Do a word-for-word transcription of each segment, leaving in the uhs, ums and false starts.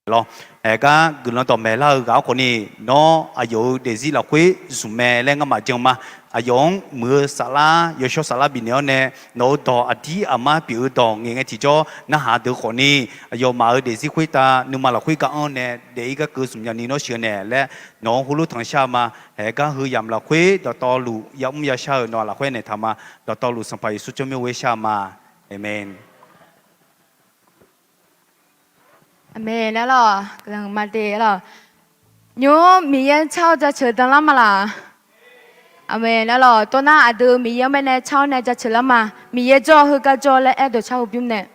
lawr. Haegar guiqlanq dawqmaeq lar-eu ghaq-awr khawfni, nawr aqyawf-euq daefzir lafkhoer zmq mae laer ngamaf jan ma. Aqyawf-anr muiq-eu saflar yawshawr saflar bifnaeq-awr nae, nawq-euq dawq aqdir aqmar pyeuf-eu dawq ngaeqngae tiqjawr narhaq deuq khawfni, aqyawfmaf-euq daefzir khoertav nuima lafkhoer ga-anr nae daef-ir garkeuv zmq nya ni nawr sheuq-eu naeq laer, nawq-anr heulof tanqshar ma. Haegar heu yamq lafkhoer dawqtawvluf yamr yashar-euq nawq-aq lafkhoer naeq taq ma. Dawqtawvluf Sanqpaq Yeqsur tsawrmyanr ghoer shar ma. Aqmeq. Aqmeq nar lawq, guiqlanq ma de lawq. Nymr Miqyaer-anr car-awr jaceuq danlar ma laq? Aqmeq nar lawq. Tov nar aqdui Miqyaer-anr bae nae car-awr nae jaceuq lar ma. Miqyaer jawr-eu heugar jawr laer aerdawq car-eu bymr nae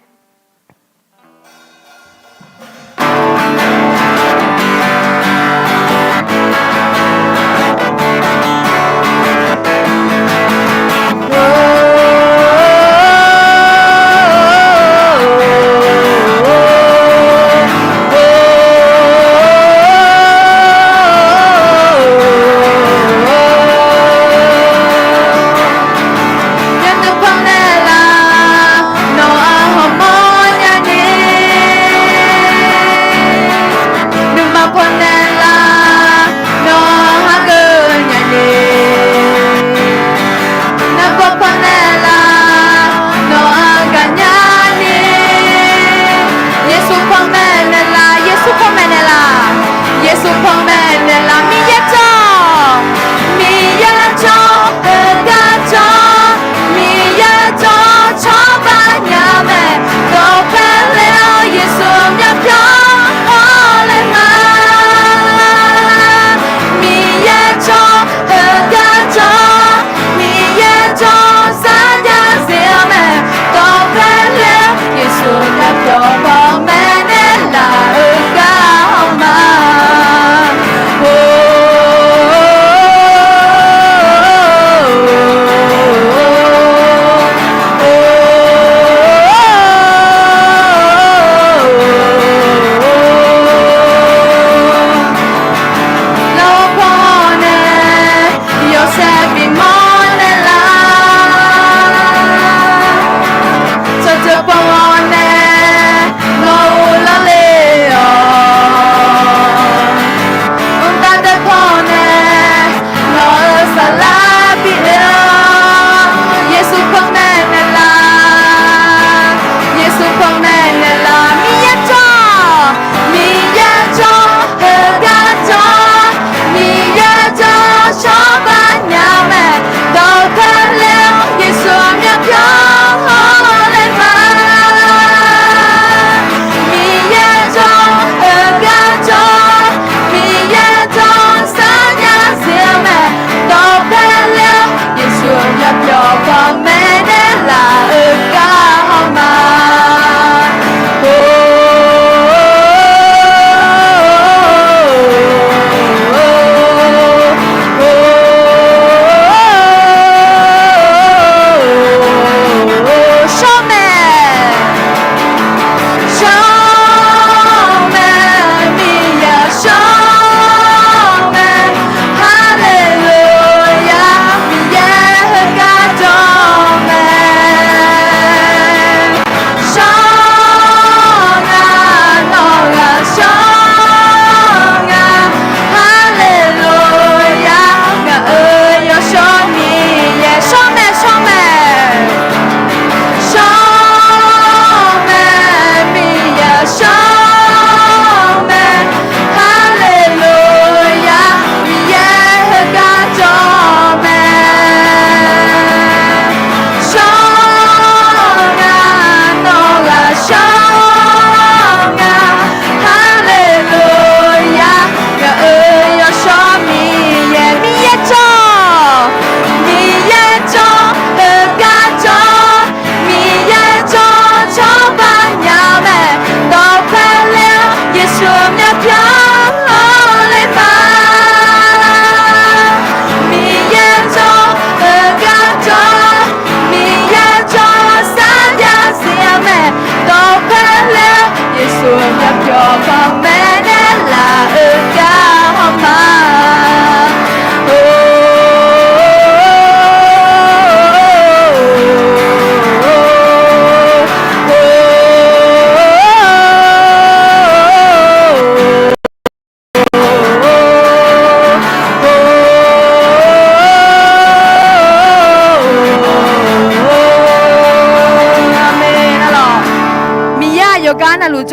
Yawdui pannaeq laf, nawq-aq hawq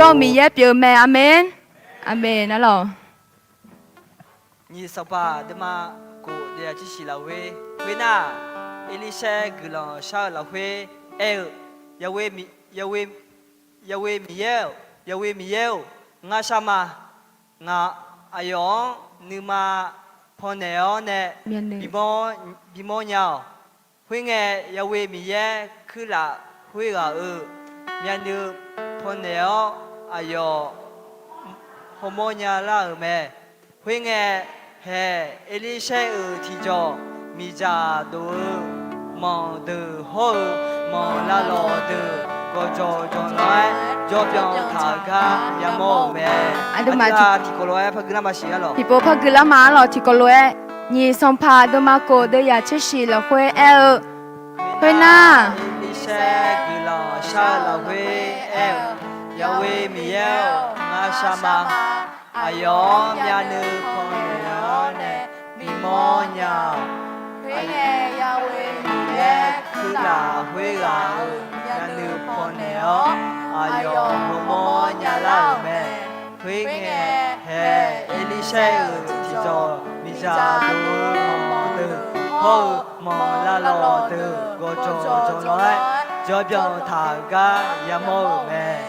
Jawr-eu Miqyaer pyeuf-eu mae. Aqmeq. Aqmeq. Nar lawq. Nyiq Sanqpaq deuvma kof deuvyaq tser shiq lafkhoer, khoernar, Erlirsaer guiqlanq shar-eu lafkhoer aer-eu, Yawe, Yawe Miqyaer-euq, Yawe Miqyaer-or, ngar shar ma. Ngaq aqyawf-anr nuima pannaeq-awr nae bimawr nya-awq. Khoerngae, Yawe Miqyaer kuirlaf khoerghaq-euq myavnuiv pannaeq-awr, aqyawf hawmawr nyalar-euq mae. Khoerngae, haeq Erlirsaer-euq tiqjawq miqdzaq dov-eu manq deuq hawr-eu manq lavlawq deuq gawqjawq jawq lanr-aer jawrbyan taq-eu gar yamawr-euq mae. Aqdui tiqkawv lof-aer par guilar ma siq-ar lawq. Tiqpov par guilar ma-ar lawq. Tiqkawv lof-aer, Nyiq Sanqpaq deuvma kof deuvyaq tser shiq lafkhoer aer-eu, khoernar, Erlirsaer guiqlanq shar-eu lafkhoer aer-eu, Yawe Miqyaer-or, ngar shar ma. Aqyawf-anr myavnuiv pannaeq-awr nae bimawr nya-awq. Khoerngae, Yawe Miqyaer kuirlaf khoerghaq-euq myavnuiv pannaeq-awr, aqyawf hawmawr nyalar-euq mae. Khoerngae, haeq Erlirsaer-euq tiqjawq miqdzaq dov-eu manq deuq hawr-eu manq lavlawq deuq gawqjawq jawq lanr-aer jawrbyan taq-eu gar yamawr-euq mae.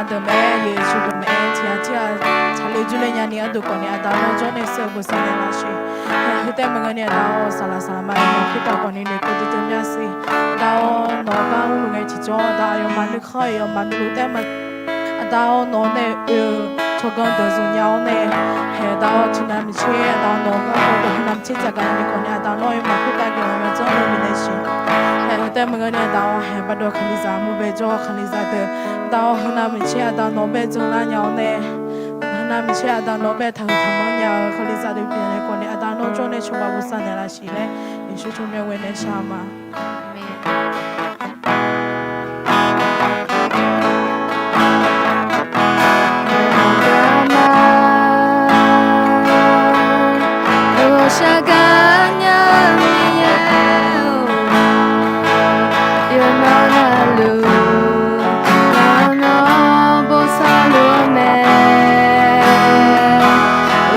deuq mae-aer, Yeqsur deuq mae-aer, tiqghaq tirghaq tsaqler jurler nyani arduq khawfni, Aqda nawr jawr nae sheuq-eu bof sar naeq laf siq. Haeq, heu taef maqngeur ni, Aqda-awr, saqlaq saqlaq ma-aer nawq khoertav khawfni noeqkeuv duidui myav siq. Aqda-awr, nawq-eu gar mrluf ngae tiqjawr, Aqda, aqyawfmaf nuikhanr-eu aqyawfmaf nuiluf taef ma Aqda-awr, nawq nae oe-eu tsawrganr deuq zmq nya-awr nae, haeq, Aqda-awr, tiqnav miqtser, Aqda-awr, nawq-eu garkawv deuq tiqnav miqtser tsafgaq ni khawfni, Aqda nawr-eu maqkhoertav geuf-awr maqjanr-eu bifnaeq siq. Haeq, heu taef maqngeur ni, Aqda-awr, haeq, baqdawq Kalizaq maqbae jawr-eu Kalizaq deuq, Aqda-awr, heu nav miqtser, Aqda nawq bae janlar nya-awr nae, heu nav miqtser, Aqda nawq bae taqhuiq taqmanr nya-eu Kalizaq deuq bifnaeq khawfni, Aqda nawr jawr nae cawba bof sar naeq laf siq laer, Yeqsur tsawrmyanr ghoe nae shar-eu ma. Aqmeq.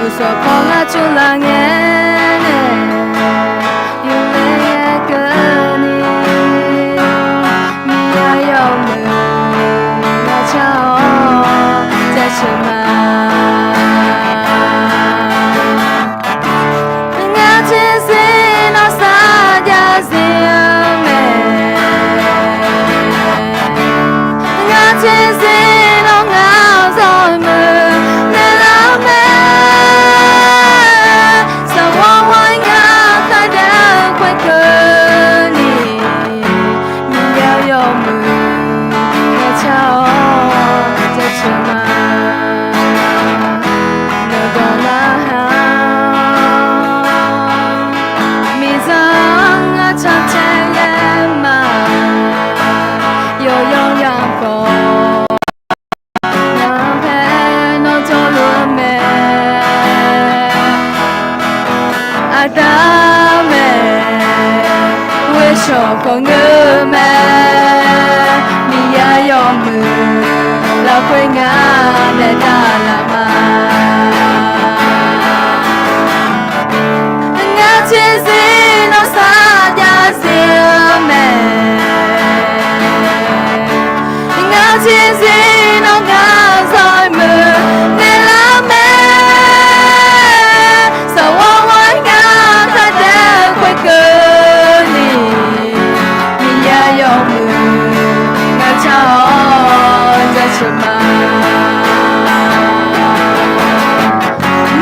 Uqsawq pawqlar tsovlar ngae nae, yawqle-aer keuvni, Miqyaer yawmuiq lavcar-awr jaceuq ma. Ngar terzir nawr sarjax zir-eu mae. Ngar terzir nawr ngar zawmuiq naeqlar mae. Saqwar ghoer ngar khardaef khoerkeuvni, Miqyaer yawmuiq lavcar-awr jaceuq ma. Nawqdawq narhaq miqzaq-anr ngar cancae yaer ma. Yawqyawq yamq khawf, ngar paer nawr jawrluf-eu mae. Aqda mae, ghoeshawq khawf ngeur mae. Miqyaer yawmuiq lafkhoer ngar naeq davlaf ma. Ngar terzir nawr sarjax zir-eu mae. Ngar terzir nawr ngar zawmuiq naeqlar mae. Saqwar ghoer ngar khardaef khoerkeuvni, Miqyaer yawmuiq lavcar-awr jaceuq ma.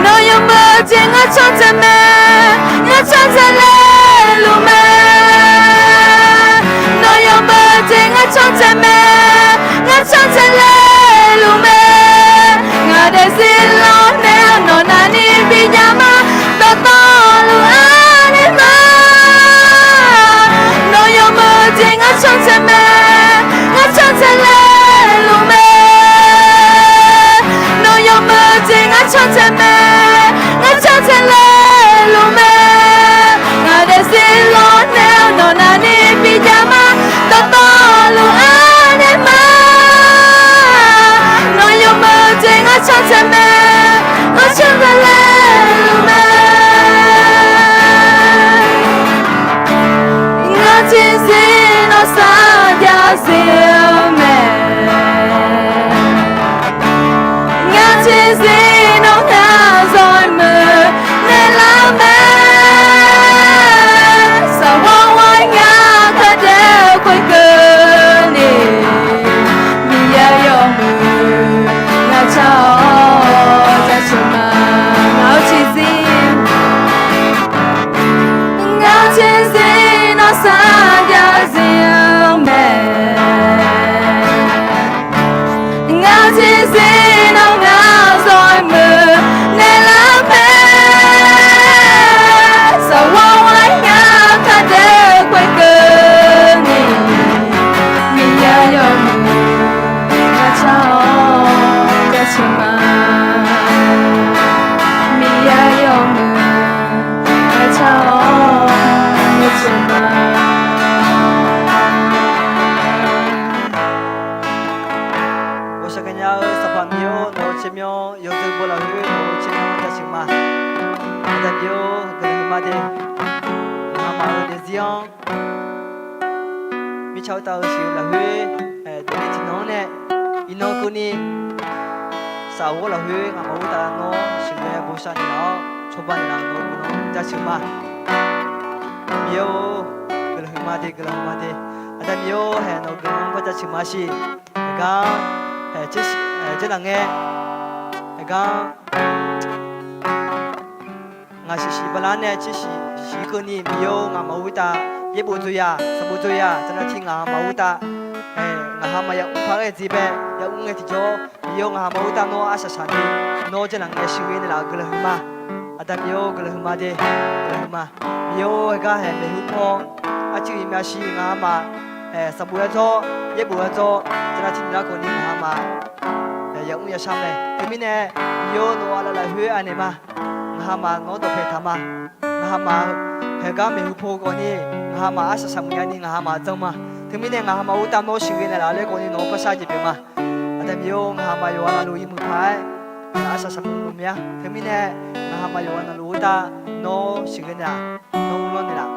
Nawq yawmuiq jeq ngar cantae mae, ngar cantae laeluf mae. Nawq yawmuiq jeq ngar cantae mae, ngar cantae laeluf mae. Ngaq daefzir lawrnaeq-awr nawq navni bijav ma, dawqtawvluf anaeq ma. Nawq yawmuiq jeq ngar cantae mae, ngar cantae laeluf mae. Nawq yawmuiq jeq ngar cantae mae, ngar cantae laeluf mae. Ngaq daefzir lawrnaeq-awr nawq navni bijav ma, dawqtawvluf anaeq ma. Nawq yawmuiq jeq ngar cantae mae, ngar cantae laeluf mae. Ngar terzir nawr sarjax zir-eu mae. Ngar terzir nawr ngar zawmuiq naeqlar mae. Saqwar ghoer ngar khardaef khoerkeuvni, Miqyaer yawmuiq lavcar-awr jaceuq ma. Ngaq-eu tiqzir Ngar terzir nawr sarjax zir-eu mae. Ngar terzir nawr ngar zawmuiq naeqlar mae. Saqwar ghoer ngar khardaef khoerkeuvni, Miqyaer yawmuiq lavcar-awr jaceuq ma. Miqyaer yawmuiq lavcar-awr jaceuq ma. Ghawqshaq gaqnya-eu Sanqpaq Miqyaer-or, nawq-eu tsawrmyanr yawzeu bo lafkhoer nawq-eu tsawrmyanr jaceuq ma. Aqda Miqyaer-or, guiqlanq huiqma de. Ngamaf-euq daefzir-anr mirtsaq-eu tav-eu siq-eu lafkhoer, dawqni tiqnan-anr nae Iqnan keuvni, safghawr lafkhoer ngamaf khoertav nawr sheuqghae bosav naeqlaf-awr, cawba naeqlaf-euq nawq-eu guiqlanq jaceuq ma. Miqyaer-or, guiqlanq huiqma de, guiqlanq huiqma de. Aqda Miqyaer-or, haeq nawq-eu guiqlanq-anr par jaceuq ma siq. Haeqgar, haeq, haeq, Jarlaqngae, haeqgar ngaq siqsiq bala nae tsersiq siq keuvni, Miqyaer-or, ngamaf khoertav yaerbof dzoeryaq, sanqbof dzoeryaq, tsanavti ngamaf khoertav, haeq, ngaq hamaf yamr paq ghae jeq bae yamr ngae tiqjawr, Miqyaer-or, ngaq hamaf khoertav nawr arsaq saqni, nawr Jarlaqngae sheuqghae naeqlaf-euq guiqlanq huiqma. Aqda Miqyaer-or, guiqlanq huiqma de, guiqlanq huiqma. Miqyaer-or, haeqgar haeq maeqhu paw arcuiv iq myav shi ngaq hamaf, haeq, sanqbof yar dzawr, yaerbof yar dzawr, tsanavti naeqlar khawfni ngaq hamaf, haeq, yamr yashar mae. Teumirnae, Miqyaer-or, nawq-eu aqlaf lafkhoer anaeq ma. Ngaq hamaf nawq-anr dawqpae taq ma. Ngaq hamaf haeqgar maeqhu paw khawfni, ngaq hamaf arsaq saqmuiq nyani ngaq hamaf jan ma. Teumirnae ngaq hamaf khoertav nawr sheuqghae naeqlaf laer khawfni nawq-anr parshar jeq pyeuf ma. Aqda Miqyaer-or, ngaq hamaf yawqghaq navluf iqmuiq paq-aer arsaq saqmuiq mya. Teumirnae ngaq hamaf yawqghaq navluf khoertav nawr sheuqghae naeqlaf, nawr uvlanr naeqlaf,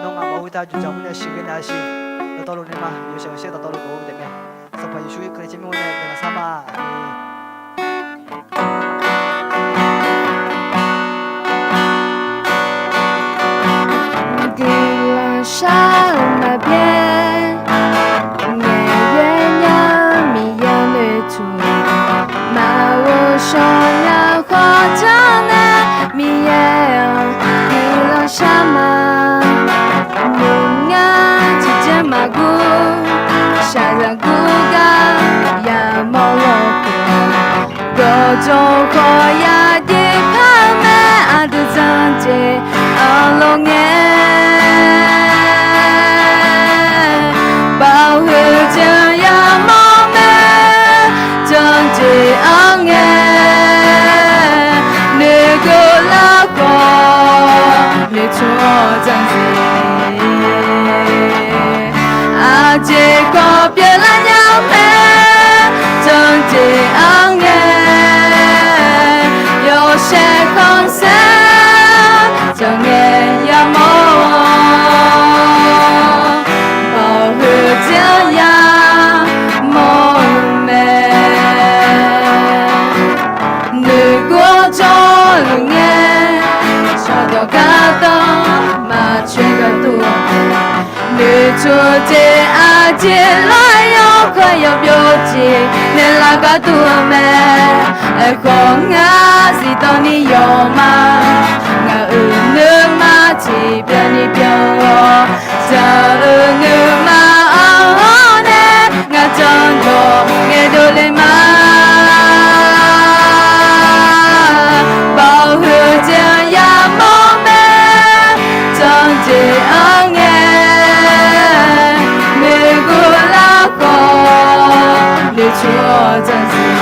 nawr ngaq hamaf khoertav jawqjaq mr nae sheuqghae naeqlaf siq. Dawqtawvluf nae ma, yawshaef yawshaef dawqtawvluf dawq-eu taef mae. Sanqpaq Yeqsur Kali tsawrmyanr nae guiqlanq shar ma. Guiqlanq shar-eu maqbyaer, ngaeqghae nya-eu Miqyaer noeqtmq, maqghawqshawq nya khawf janr nae, Miqyaer-aq guiqlanq shar ma. Nymq ngar tiqjeq maqguv, shaqzanq guv gar yamawr lawq khof, gawqjawq khawf yadif par mae, aqdui janrjeq-anr lawr ngae. Baoq huiq jeq yamawr mae, janrjeq-anr ngae. Noeqguv lar khawf noeqtmq-awr janrjeq, aqjeq khawf pyeuflar nya-eu mae, janrjeq-anr ngae. Yawshaef khanqsaer janrngae yamawr-awr, baoq huiq jeq-anr yamawr-eu mae. Noeqguv-awr jawrluf ngae, shaqdawq gardanr maqcoeq gharduq-a. Noeqtmq jeq aqjeq lar-aer yawkawr yawbyov jeq naeqlaf gharduq mae. Aerkhawf ngar zifdan ni yawf ma. Ngaq-euq nuima tiqbyan ni byan-awr, zaq-euq nuima-anr hawr nae ngaq jandawq ngaeqdov le ma. Baoq huiq jeq-anr yamawr mae, janrjeq-anr ngae. Noeqguv lar khawf noeqtmq-awr janrjeq,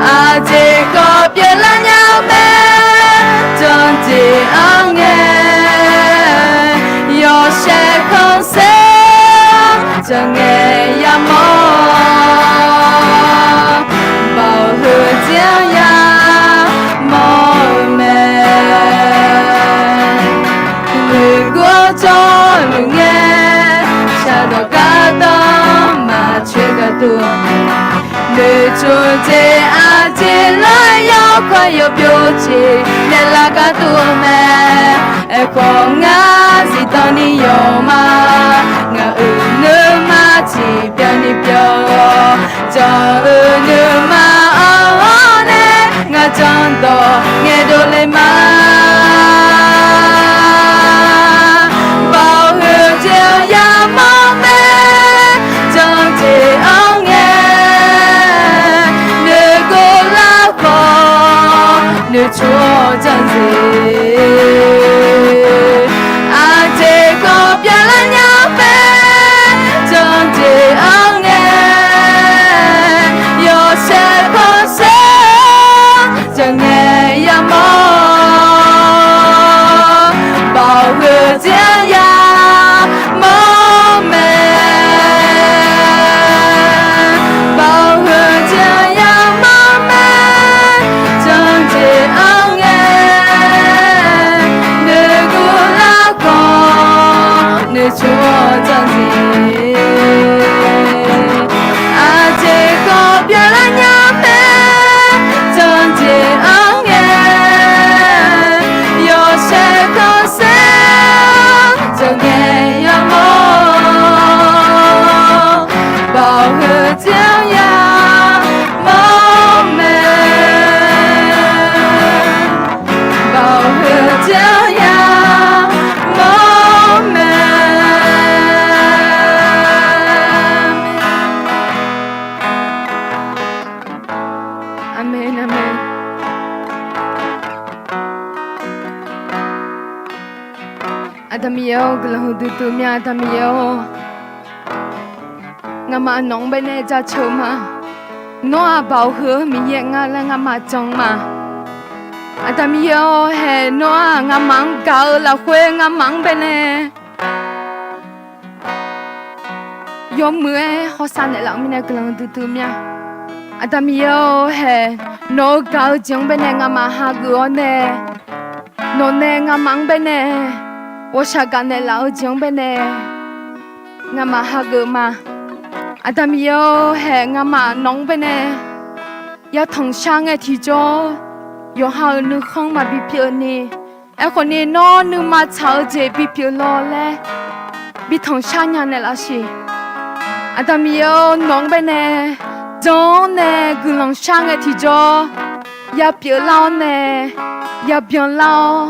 aqjeq khawf pyeuflar nya-eu mae, janrjeq-anr ngae. Yawshaef khanqsaer janrngae yamawr-awr, baoq huiq jeq-anr yamawr-eu mae. Noeqguv-awr jawrluf ngae, shaqdawq gardanr maqcoeq gharduq, noeqtmq jeq aqjeq lar-aer yawkawr yawbyov jeq naeqlaf gharduq mae. Aerkhawf ngar zifdan ni yawf ma. Ngaq-euq nuima tiqbyan ni byan-awr, zaq-euq nuima-anr hawr nae ngaq jandawq ngaeqdov le ma. Baoq huiq jeq-anr yamawr mae, janrjeq-anr ngae. Noeqguv lar khawf noeqtmq-awr janrjeq, aqjeq khawf pyeuflar nya-eu mae, janrjeq-anr ngae. Yawshaef khanqsaer janrngae yamawr Miqyaer-or, guiqlanq huiqdui dui mir-a. Aqda Miqyaer-or, nga'maf nawq-anr baenae jaceuq ma. Nawr-aq baoq heu-eu Miqyaer nga laer nga'maf jan ma. Aqda Miqyaer-or, haeq nawr-aq nga'maf-anr gaq-eu lafkhoer nga'maf-anr baenae yawmuiq-aer hawsav naeqlaf-eu mirnae guiqlanq huiqdui dui mir-a. Aqda Miqyaer-or, haeq nawq-eu gaq-eu jeq-anr baenae nga'maf hageuf-awr nae, nawq nae nga'maf-anr baenae ghawqshaq gaq naeqlaf-eu jeq-anr baenae nga'maf hageuf ma. Aqda Miqyaer-or, haeq nga'maf nawq-anr baenae yatanq shar ngae tiqjawr, yawqha-euq nuikhanr maqbi pyeuf ni, aerkhawf ni nawr nuima tsaq-eu jeq bipyeuf law laer bi tanqshar nya naeqlaf siq. Aqda Miqyaer-or, nawq-anr baenae jan-awr nae guiqlanq shar ngae tiqjawr, yapyeuf lar-awr nae yabyan lar-awr,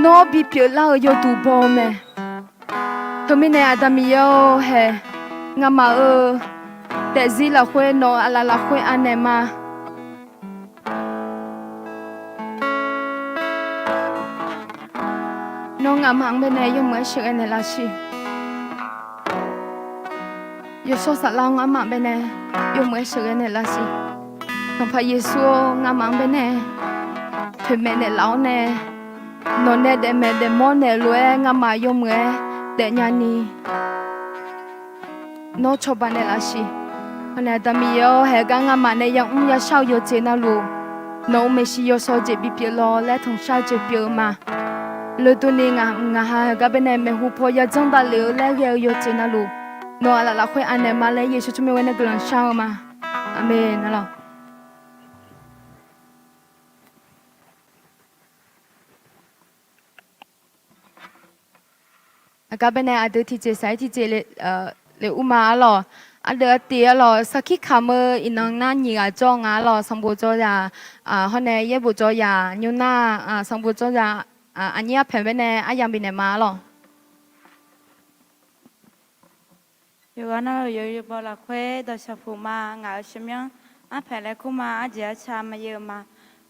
nawr bipyeuf lar-eu yawduq baw-eu mae. Teumirnae Aqda Miqyaer-or, haeq nga'maf-euq daefzir lafkhoer nawq-euq aqlaf lafkhoer anaeq ma. Nawr nga'maf-anr baenae yawmuiq-aer sheuqghae naeqlaf siq. Yawshawr Saflar-anr armaf baenae yawmuiq-aer sheuqghae naeqlaf siq. Sanqpaq Yeqsur-or, nga'maf-anr baenae toeqmaeq naeqlaf-awr nae, nawq nae daefmaeq daefmawr naeq lof-aer nga'maf yawmuiq-aer daefnya ni, nawr cawba naeqlaf siq. Hawnae Aqda Miqyaer-or, haeq gar nga'maf nae yamr yashar-eu yawqjeq navluf, nawq-euq maeqshi yawshaw jeq bipyeuf law laer tanqshar jeq pyeuf-eu ma. Loeqdov ni ngaq, ngaqha haeq gar baenae maeqhu paw yajanr davlef-eu laer ghae-eu yawqjeq navluf, nawq-euq aqlaf lafkhoer anaeq ma laer Yeqsur tsawrmyanr ghoer nae guiqlanq shar-eu ma. Aqmeq. Nalawq. Aqgar baenae aqdui tiqjeq saq-ir tiqjeq le, le ur ma arlawq. Ardeuv artiv arlawq, sarkir kamq-eu iqnan nar nyiq ghaq jawr nga arlawq. Sanqbof jawrzaq, hawnae yaerbof jawrzaq, nymr nar, sanqbof jawrzaq, aqnyir arpaeq baenae aryamq bifnaeq ma arlawq. Yawqghaq navluf yawqyawq baw lafkhoer dawqshaq puq ma. Ngaq-euq tsawrmyanr arpaeq laer kur ma. Arjeq arca maqyaer-eu ma.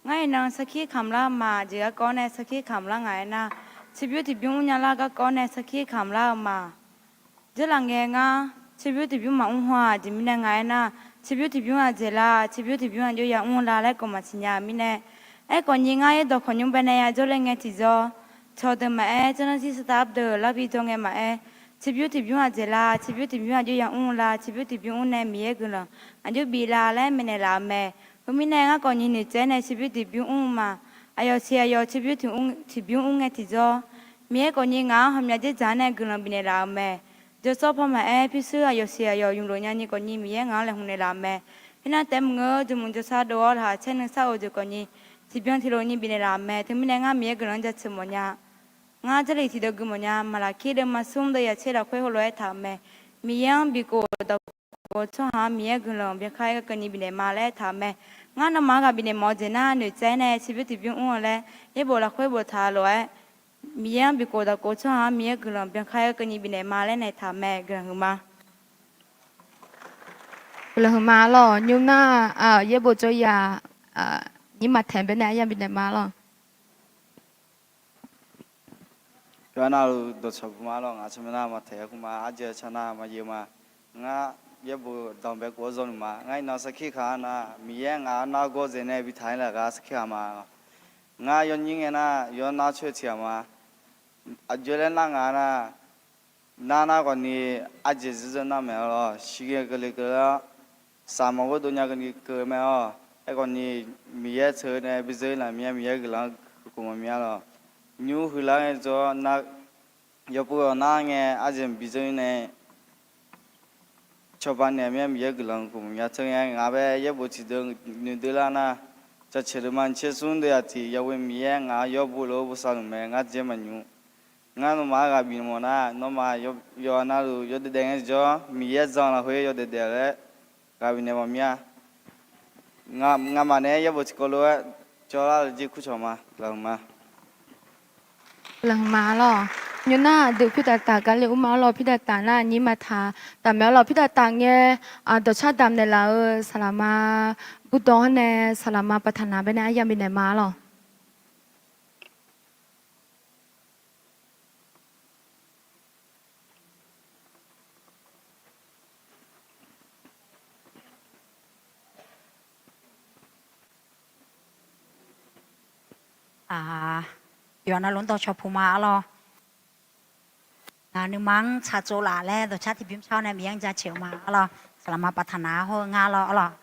Ngar iqnan sarkir kamq lar-eu ma. Aqjeq garkawv nae sarkir kamq lar ngaq aernar, tserbymr tiqbymr mrnya lar garkawv nae sarkir kamq lar-eu ma. Dzeurlaf ngae ngar tserbymr tiqbymr maqmr haw-aq, aqjeq mirnae ngaq aernar, tserbymr tiqbymr aqjeq la, tserbymr tiqbymr aqjox yamr la laer khawf maqsiq nya-eu mirnae. Aerkhawf ni ngar yaerdawq khawqnymr baenae yajawr le ngae tiqjawr, cawqdeuq maqaer, janrnarzir saqtaf deuq larbi jawr ngae maqaer, tserbymr tiqbymr aqjeq la, tserbymr tiqbymr aqjox yamr la, tserbymr tiqbymr mr nae Miqyaer guiqlanq aqjox bif la laer maeqnaeq laf-eu mae. Khoermirnae ngar khawf ni noeqtsaev nae tserbymr tiqbymr mr-eu ma. Aqyawf siq aqyawf tserbymr tiqbymr mr ngae tiqjawr, Miqyaer khawf ni ngaq-anr hawmya dzerdzaq nae guiqlanq bifnaeq laf-eu mae. Jawrsawr paw maqaer, pyurshuir aqyawf siq aqyawf ymq lof nyani khawf ni Miqyaer ngaq-anr laeqhmq naeq laf-eu mae. Khoernar taef-aer maqngeur, jawrmuiq jawrsar dov-awr laqkhaq caer nuisar-eu jeq khawf ni tiqbyan tiqlof ni bifnaeq laf-eu mae. Teumirnae ngar Miqyaer guiqlanq-anr jaceuq mawfnya. Ngar Jarlif tiqdeuv gui mawfnya. Maqlaqkir deuvma smr deuv yaf tser lafkhoer heulof-aer taq-euq mae. Miqyaer-anr bifkhof daqkhof tsawrhaq-anr Miqyaer guiqlanq byankar-aer garkawv ni bifnaeq ma laer taq-euq mae. Ngar nawmaf-anr ghaq bifnaeq mawf-eu jeq nar noeqtsaev nae tserbymr tiqbymr mr-eu laer yaerbof lafkhoer boftaq lof-aer, Miqyaer-anr bifkhof daqkhof tsawrhaq-anr Miqyaer guiqlanq byankar-aer garkawv ni bifnaeq ma laer naeq taq-euq mae. Guiqlanq huiqma. Guiqlanq huiqma lawq. Nymr nar, yaerbof jawrzaq, nyir maqtaeq baenae aryamq bifnaeq ma lawq. Yawqha navluf dawqcawq puq ma lawq. Ngaq tsawrmyanr nar maqtaeq-aer kur ma. Arjeuq car nar maqyaeq ma. Ngar yaerbof dawq bae khof-awr zawluf ma. Ngar iqnan sarkir kaq-anr nar, Miqyaer ngaq-anr nargawr dzaeq nae bitaq-ir laf gar sarkir kaq ma. Ngar yawnyir ngae nar yawnar coer-eu tiq ghaq ma. Aqjox laer nar ngaq nar, nar nar khawf ni arjeq zeur zeur nar maeq-awr lawq. Shirghae keuvle keuvle-awr, saqmawf ghoer dov nya keuvni keuv mae-awr. Aerkhawf ni Miqyaer teu nae bizeur-ir laf mir-a. Miqyaer guiqlanq-anr keuv khof mawf mir-a lawq. Nymr huiqlar ngae jawr-awr nar, yawpov yawq nar ngae arjeq maqbi zeur-ir nae cawba naeq mir-a. Miqyaer guiqlanq keuv khof mawf mir-a. Teu ngae ngaq bae yaerbof tiqdeuv noeqdeuv lar nar, jaceuq deuq ma nyiq tser smr deuv yaf tiq yawghoe Miqyaer ngaq-anr yawbov lof-aer bosav luf mae. Ngar dzaer maqnymr. Ngar nawmaf-anr ghaq bif mawf nar, nawmaf yawqha navluf yawdaef daef ngae jawr, Miqyaer zanq lafkhoer yawdaef daef laer ghaq bifnaeq mawf mir-a. Ngamaf naeq-aer yaerbof tiqkawv lof-aer jawrlar-eu jeq kurcawq ma. Guiqlanq huiqma. Guiqlanq huiqma lawq. Nymr nar aqdui pyur taf taf gar le ur ma lawq. Pyur taf taf nar nyir maqtaq taf maeq-awr lawq. Pyur taf taf ngae, dawqcar damq naeqlaf-eu saqlaqma burdawv-awr nae saqlaqma paftaq naq baenae aryamq bifnaeq ma lawq. Yawqha navluf-anr dawqcawq puq ma arlawr. Ngaq nuima-anr tsaqtsov laf laer dawqcar tiqbymr car-awr nae Miqyaer-anr jaceuq-eu ma arlawr. Saqlaqma ปรารถนา hawr-eu ngar lawr arlawr.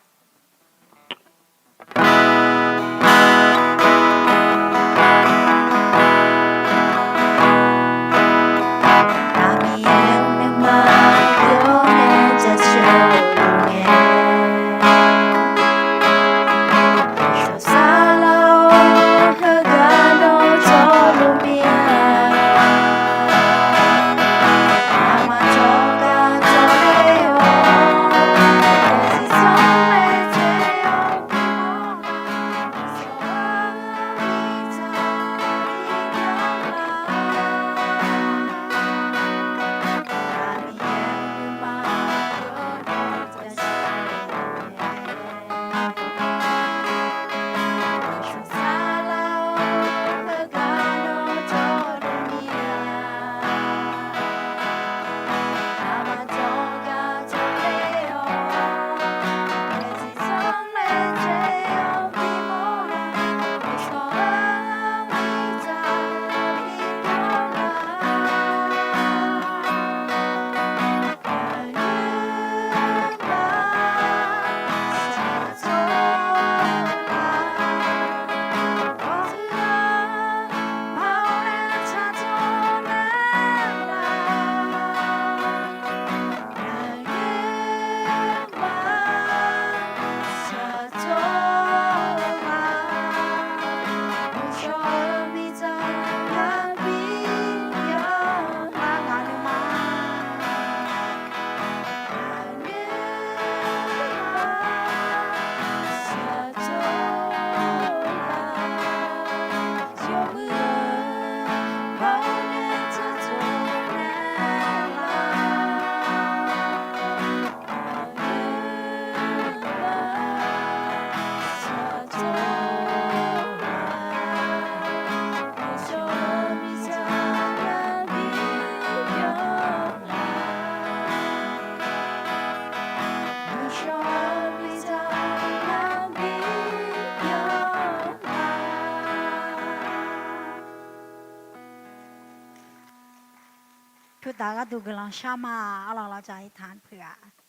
Pyurdaq gharduq guiqlanq shar ma. Arlawq, เราจะอธิษฐานเผื่อ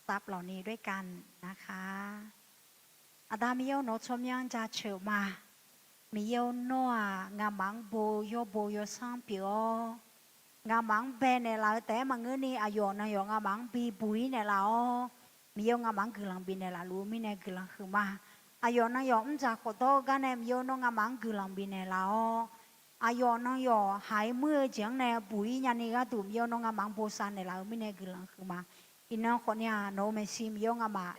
ทรัพย์เหล่านี้ด้วยกันนะคะ Aqda Miqyaer-or, nawq-eu tsawrmyanr jaceuq ma. Miqyaer-or, nawr-aq, ngamaf-anr bo yawbo yawsanr pyeuf-awr, ngamaf-anr bae naeqlaf-eu taef-aer maqngeurni, aqyawf nanyawf ngamaf-anr bibuq-ir naeqlaf-awr, Miqyaer-or, ngamaf-anr guiqlanq bifnaeq laf luf-eu mirnae guiqlanq huiqma. Aqyawf nanyawf mr dzaq khawf dawr-eu gar nae Miqyaer-or, nawr ngamaf-anr guiqlanq bifnaeq laf-awr, aqyawf nanyawf haiq-ir muir-eu jeq-anr nae buq-ir nyani gharduq Miqyaer-or, nawr ngamaf-anr bosav naeqlaf-eu mirnae guiqlanq huiqma. Iqnan khawfni-aq, nawq-euq maeqshi Miqyaer-or, ngamaf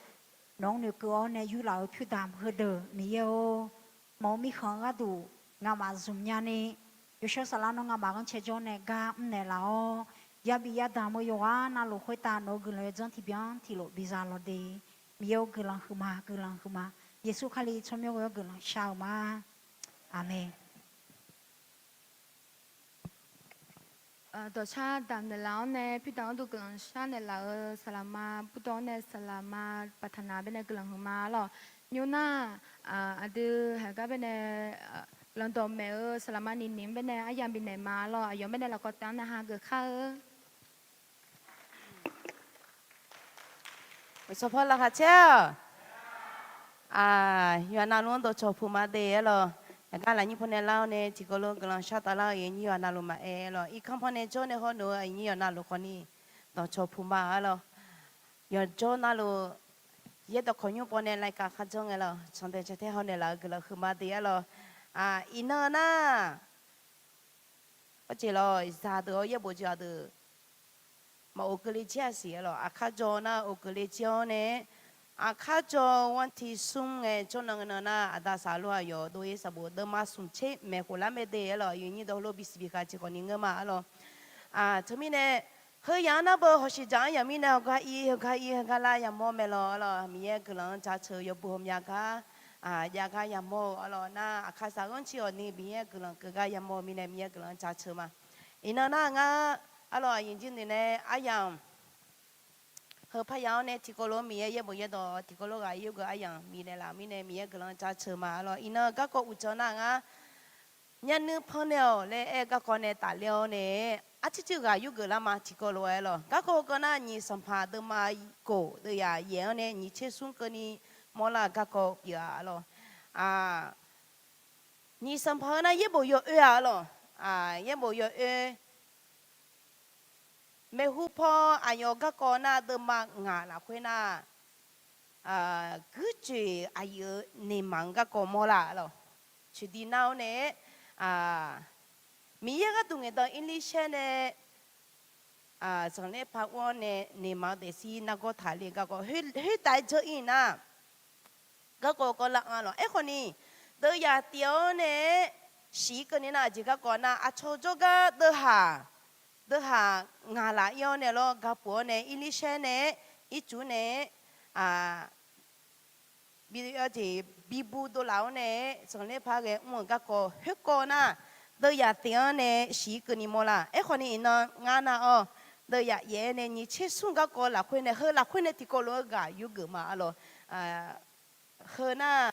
nawq-anr noeqkeuv-awr nae yurlaf-eu pyurdaq heudeuq Miqyaer-or, mawq-eu mirkhanq-eu gharduq ngamaf zmq nyani, yawshawr saflar nawr ngamaf ghanrcae jawr nae gar mrnaeq laf-awr, yabi yadaq-eu yawqghaq navluf khoertav nawq-eu guiqlanq yawdzanr tiqbyan tiqlof biza lawq de. Miqyaer-or, guiqlanq huiqma, guiqlanq huiqma. Yeqsur Kali tsawrmyanr ghoe-awr guiqlanq shar-eu ma. Aqmeq. Dawqcar damq naeqlaf-awr nae pyurdaq gharduq guiqlanq shar naeqlaf-euq saqlaqma burdawv-anr nae saqlaqma ปรารถนา baenae guiqlanq huiqma lawq. Nymr nar, aqdui haiq gar baenae guiqlanq dawqmaeq-eu saqlaqma niqniq-anr baenae aryamq bifnaeq ma lawq. Aqyawf baenae lafkawv taef-anr nae hageuf kar-eu Sanqpaq laqkhaq caer-awq. Yawqha navluf-anr dawqcawq puq ma de-aer lawq. Yaqgar lafnyir pawnae lar-awr nae tiqkawv lof guiqlanq shar taf lar-eu aqyuif aqnyir yawqha navluf maqaer-aer lawq. Irkanr pawnae jawr nae hawr nawq-eu aqyuif aqnyir yawqha navluf khawfni dawqcawq puq ma-a lawq. Yawqjawr navluf yaerdawq kawqnymr pawnae laika kharjan ngae lawq. Candaeq cantaer haw naeqlaf-eu guiqlanq huiqma de-aer lawq. Iqnan nar, arjeq lawq, zaqdeuq-awr yaerbof jeq-aq deuq maqoq keuvle jir-aq siq-aer lawq. Aqkar jawr nar oq keuvle jir-awr nae, aqkar jawr-eu ghanr tiq smr ngae jawrnan ngae nan nar, aqda saqlof aqyawf dov-ir saqbof deuvma smq tser maeqkhof lar mae de-aer lawq. Aqyuif aqnyir dawqlof bisiq bikhaq tiqkhawf ni ngeur ma-a lawq. Teumirnae, heuyaq-anr nar beu hawshiq dzaq-anr yamq mirnae hawgar ir heugar ir heugar lar yamawr mae lawq-a lawq. Miqyaer guiqlanq-anr jaceuq yawbui hawmya gar jav gar yamawr-eu-a lawq. Nar aqkar saq ghanr ciq hawq ni Miqyaer guiqlanq keuv gar yamawr-eu mirnae Miqyaer guiqlanq-anr jaceuq ma. Iqnan nar ngar-a lawq, aqyuif jir nuinae aryamq heu parya-awr nae tiqkawv lof-aer Miqyaer yaerbof yaerdawq tiqkawv lof ghaq yurgeuf aryamq bifnaeq laf-euq mirnae Miqyaer guiqlanq-anr jaceuq ma-a lawq. Iqnan garkawv uqdzan nar ngar Myavnuiv pannaeq-awq laer aer-eu garkawv nae tafler-awr nae, arcuiv cuiv ghaq yurgeuf lar ma tiqkawv lof-aer lawq. Garkawv heugar nar, nyiq sanqpaq deuvma kof deuvyaq yaef-anr nae nyiq tser smr keuvni mawrlar-eu garkawv pyeuf-a lawq. Nyiq sanqpaq-eu nar yaerbof yawoer-a lawq. Yaerbof yawoer maeqhu paw aqyawf garkawv nar deuvma ngaq lafkhoer nar, guirjoeq aqyuif-eu naeqmaq-anr garkawv mawrlar lawq. Coeqdi nar-awr nae, Miqyaer gharduq ngaeqdan Erlirshaer nae zanqler par ur-awr nae naeqmaq-eu daefzir nargawr taqler garkawv khoertav-aer dzeur-ir nar, garkawv kawv lar-anr lawq. Aerkhawf ni, deuvzaq tif-awr nae-aer shiq-ir keuvni nar, aqjeq garkawv nar, aqcawq jawrgar deuvhaq, deuvhaq ngaq laf-ir-awr nae lawr, gapuf-awr nae Erlirshaer nae-aer ircuf nae-aer bi, jeq bibu dovlaf-awr nae-aer zanqler par ghae mr-euq garkawv khoerkawv nar, deuvzaq tif-anr nae shiq-ir keuvni mawrlar. Aerkhawf ni iqnan ngar nar-awr, deuvzaq yaef-aer nae nyiq tser smr garkawv lafkhoer nae heu lafkhoer nae tiqkawv lof-aer ghaq yurgeuf ma-a lawq. Heu nar,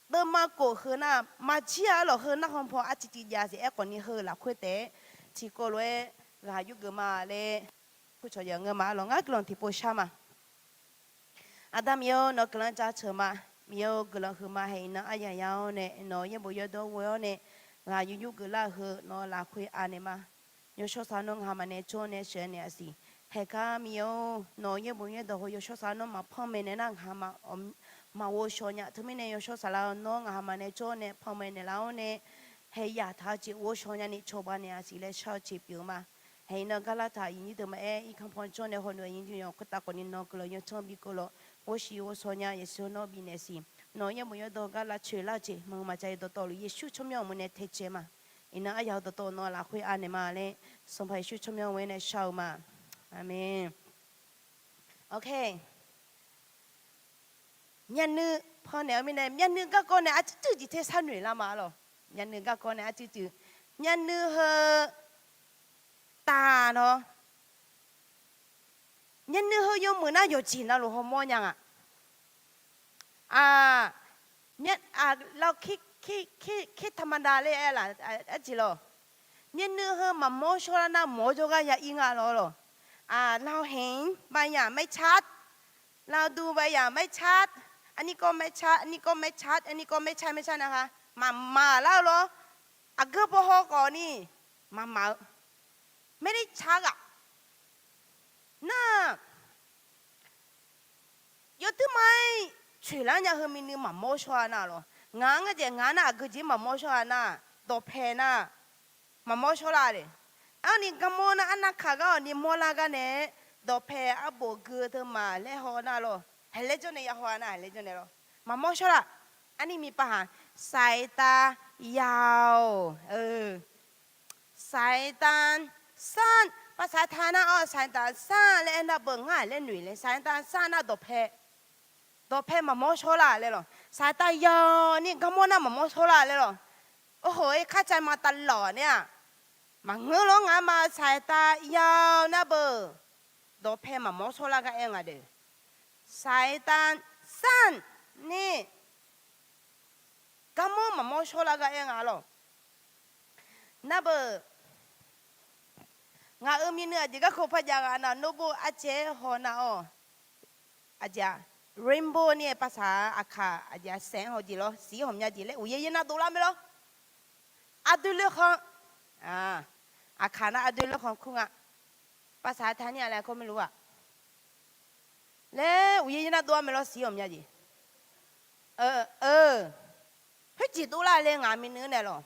deuvma kof heu nar maqjir-a lawq. Heu narkhan paw arcuiv cuiv jav siq. Aerkhawf ni heu lafkhoer taef-aer tiqkawv lof-aer ghaq yurgeuf ma laer, purcawq yawf ngeur ma-a lawq. Ngar guiqlanq tiqpov shar ma. Aqda Miqyaer-or, nawq guiqlanq jaceuq ma. Miqyaer-or, guiqlanq huiqma. Haeq iqnan aryaq ya-awr nae nawq yaerbof yaerdawq ghoe-awr nae ghaq yur yurgeuf lar-eu heu nawq lafkhoer anaeq ma. Yawshawr sar nawr ngaq maqnaeq tsawr nae sheuq naeq-a siq. Haeq gar Miqyaer-or, nawq yaerbof yaerdawq heu yawshawr sar nawr maqpanmaeq naeq nar ngaq maqghovshaw nya. Teumirnae yawshawr saqlaq-eu nawr ngaq maqnaeq tsawr nae panmaeq naeqlaf-awr nae, haeq yaq taq-eu jeq ghovshaw nyani cawba naeq-a siq laer shar-eu jeq pyeuf-eu ma. Haeq iqnan gar lar taq iqnyir deuq maqaer, irkanr paw jawr nae hawnoeq aqnyir deuq yawq khoertav khawfni nawq guiqlanq yawtanr bi keuv lawq. Ghovshiq ghovshaw nya Yeqsur nawr bifnaeq siq. Nawq yaerbof yaerdawq gar lavcoeq lar-eu jeq maqngeur maqjav-eu dawqtawvluf Yeqsur tsawrmyanr-euq meuq nae taecaev ma. Iqnan aryaq-eu dawqtawv nawq lafkhoer anaeq ma laer, Sanqpaq Yeqsur tsawrmyanr-eu meuq nae shar-eu ma. Aqmeq. Myavnuiv pannaeq-eu mirnae, myavnuiv garkawv nae arcuiv cuiv jeq tersar noeq lar ma-a lawq. Myavnuiv garkawv nae arcuiv cuiv, myavnuiv heu taq nawr, myavnuiv heu yawmuiq nar yawqjeq navluf hawmawr nya nga. Aq, laer, kir taqmada laer aer laf, arjeq lawq. Myavnuiv heu maqmawr shawrlar nar mawr jawrgar ya ir nga lawr lawq. Aq, เราเห็นบางอย่างไม่ชัด เราดูบางอย่างไม่ชัด อันนี้ก็ไม่ชัด อันนี้ก็ไม่ชัด อันนี้ก็ไม่ใช่ ไม่ใช่นะคะ maqmaq lar-eu lawr. Aqgeu paw haw khawf ni maqmaq-eu ไม่ได้ชัด ghaq nar, yawtuir ma-aer coeqlar nya heu myavnuiv maqmawr shawr-a nar lawq. Ngaq-anr ngaejaeq ngaq nar aqgeu jeq maqmawr shawr-a nar, dawqpae nar maqmawr shawrlar le. Arni garmawr nar arnavkaq gar awqni mawrlar gar nae, dawqpae arbof gui-eu teumaf laer haw nar lawr. Haeq laer jawr nae ya haw-a nar, haeq laer jawr nae lawr. Maqmawr shawrlar. Arni miqpav haq สายตายาว สายตาสั้น pavsaq taq nar-awr สายตาสั้น laer aer nar beu ngar-aq laer noeq le. สายตาสั้น nar dawqpae, dawqpae maqmawr shawrlar laer lawq. สายตายาว ni garmawr nar maqmawr shawrlar laer lawq. Ohoq-ir kharcav ma tavlawq nae-aq, maqngeur lawr ngar ma สายตายาว nar beu, dawqpae maqmawr shawrlar gar aer nga de. สายตาสั้น ni garmawr maqmawr shawrlar gar aer nga lawq. Nar beu, ngaq-euq myavnuiv aqjeq garkawv par jav ghaq nar, notebook arcaev-aer haw nar-awr, aqjeq-aq, rainbow ni-aer pavsaq aqkaq aqjeq-aq saef-anr haw jeq lawr, siq-ir hawqmya jeq laer uqyaer yaer nar dovlar mae lawr. Aqdui loerkhan, aqkaq nar aqdui loerkhan kur nga. Pavsaq taq ni-a laer kawr maerlu-aq laer uqyaer yaer nar dov-ar mae lawr, siq-ir hawqmya jeq. Khoerjeq dovlar laer ngaq myavnuiv naeq lawq.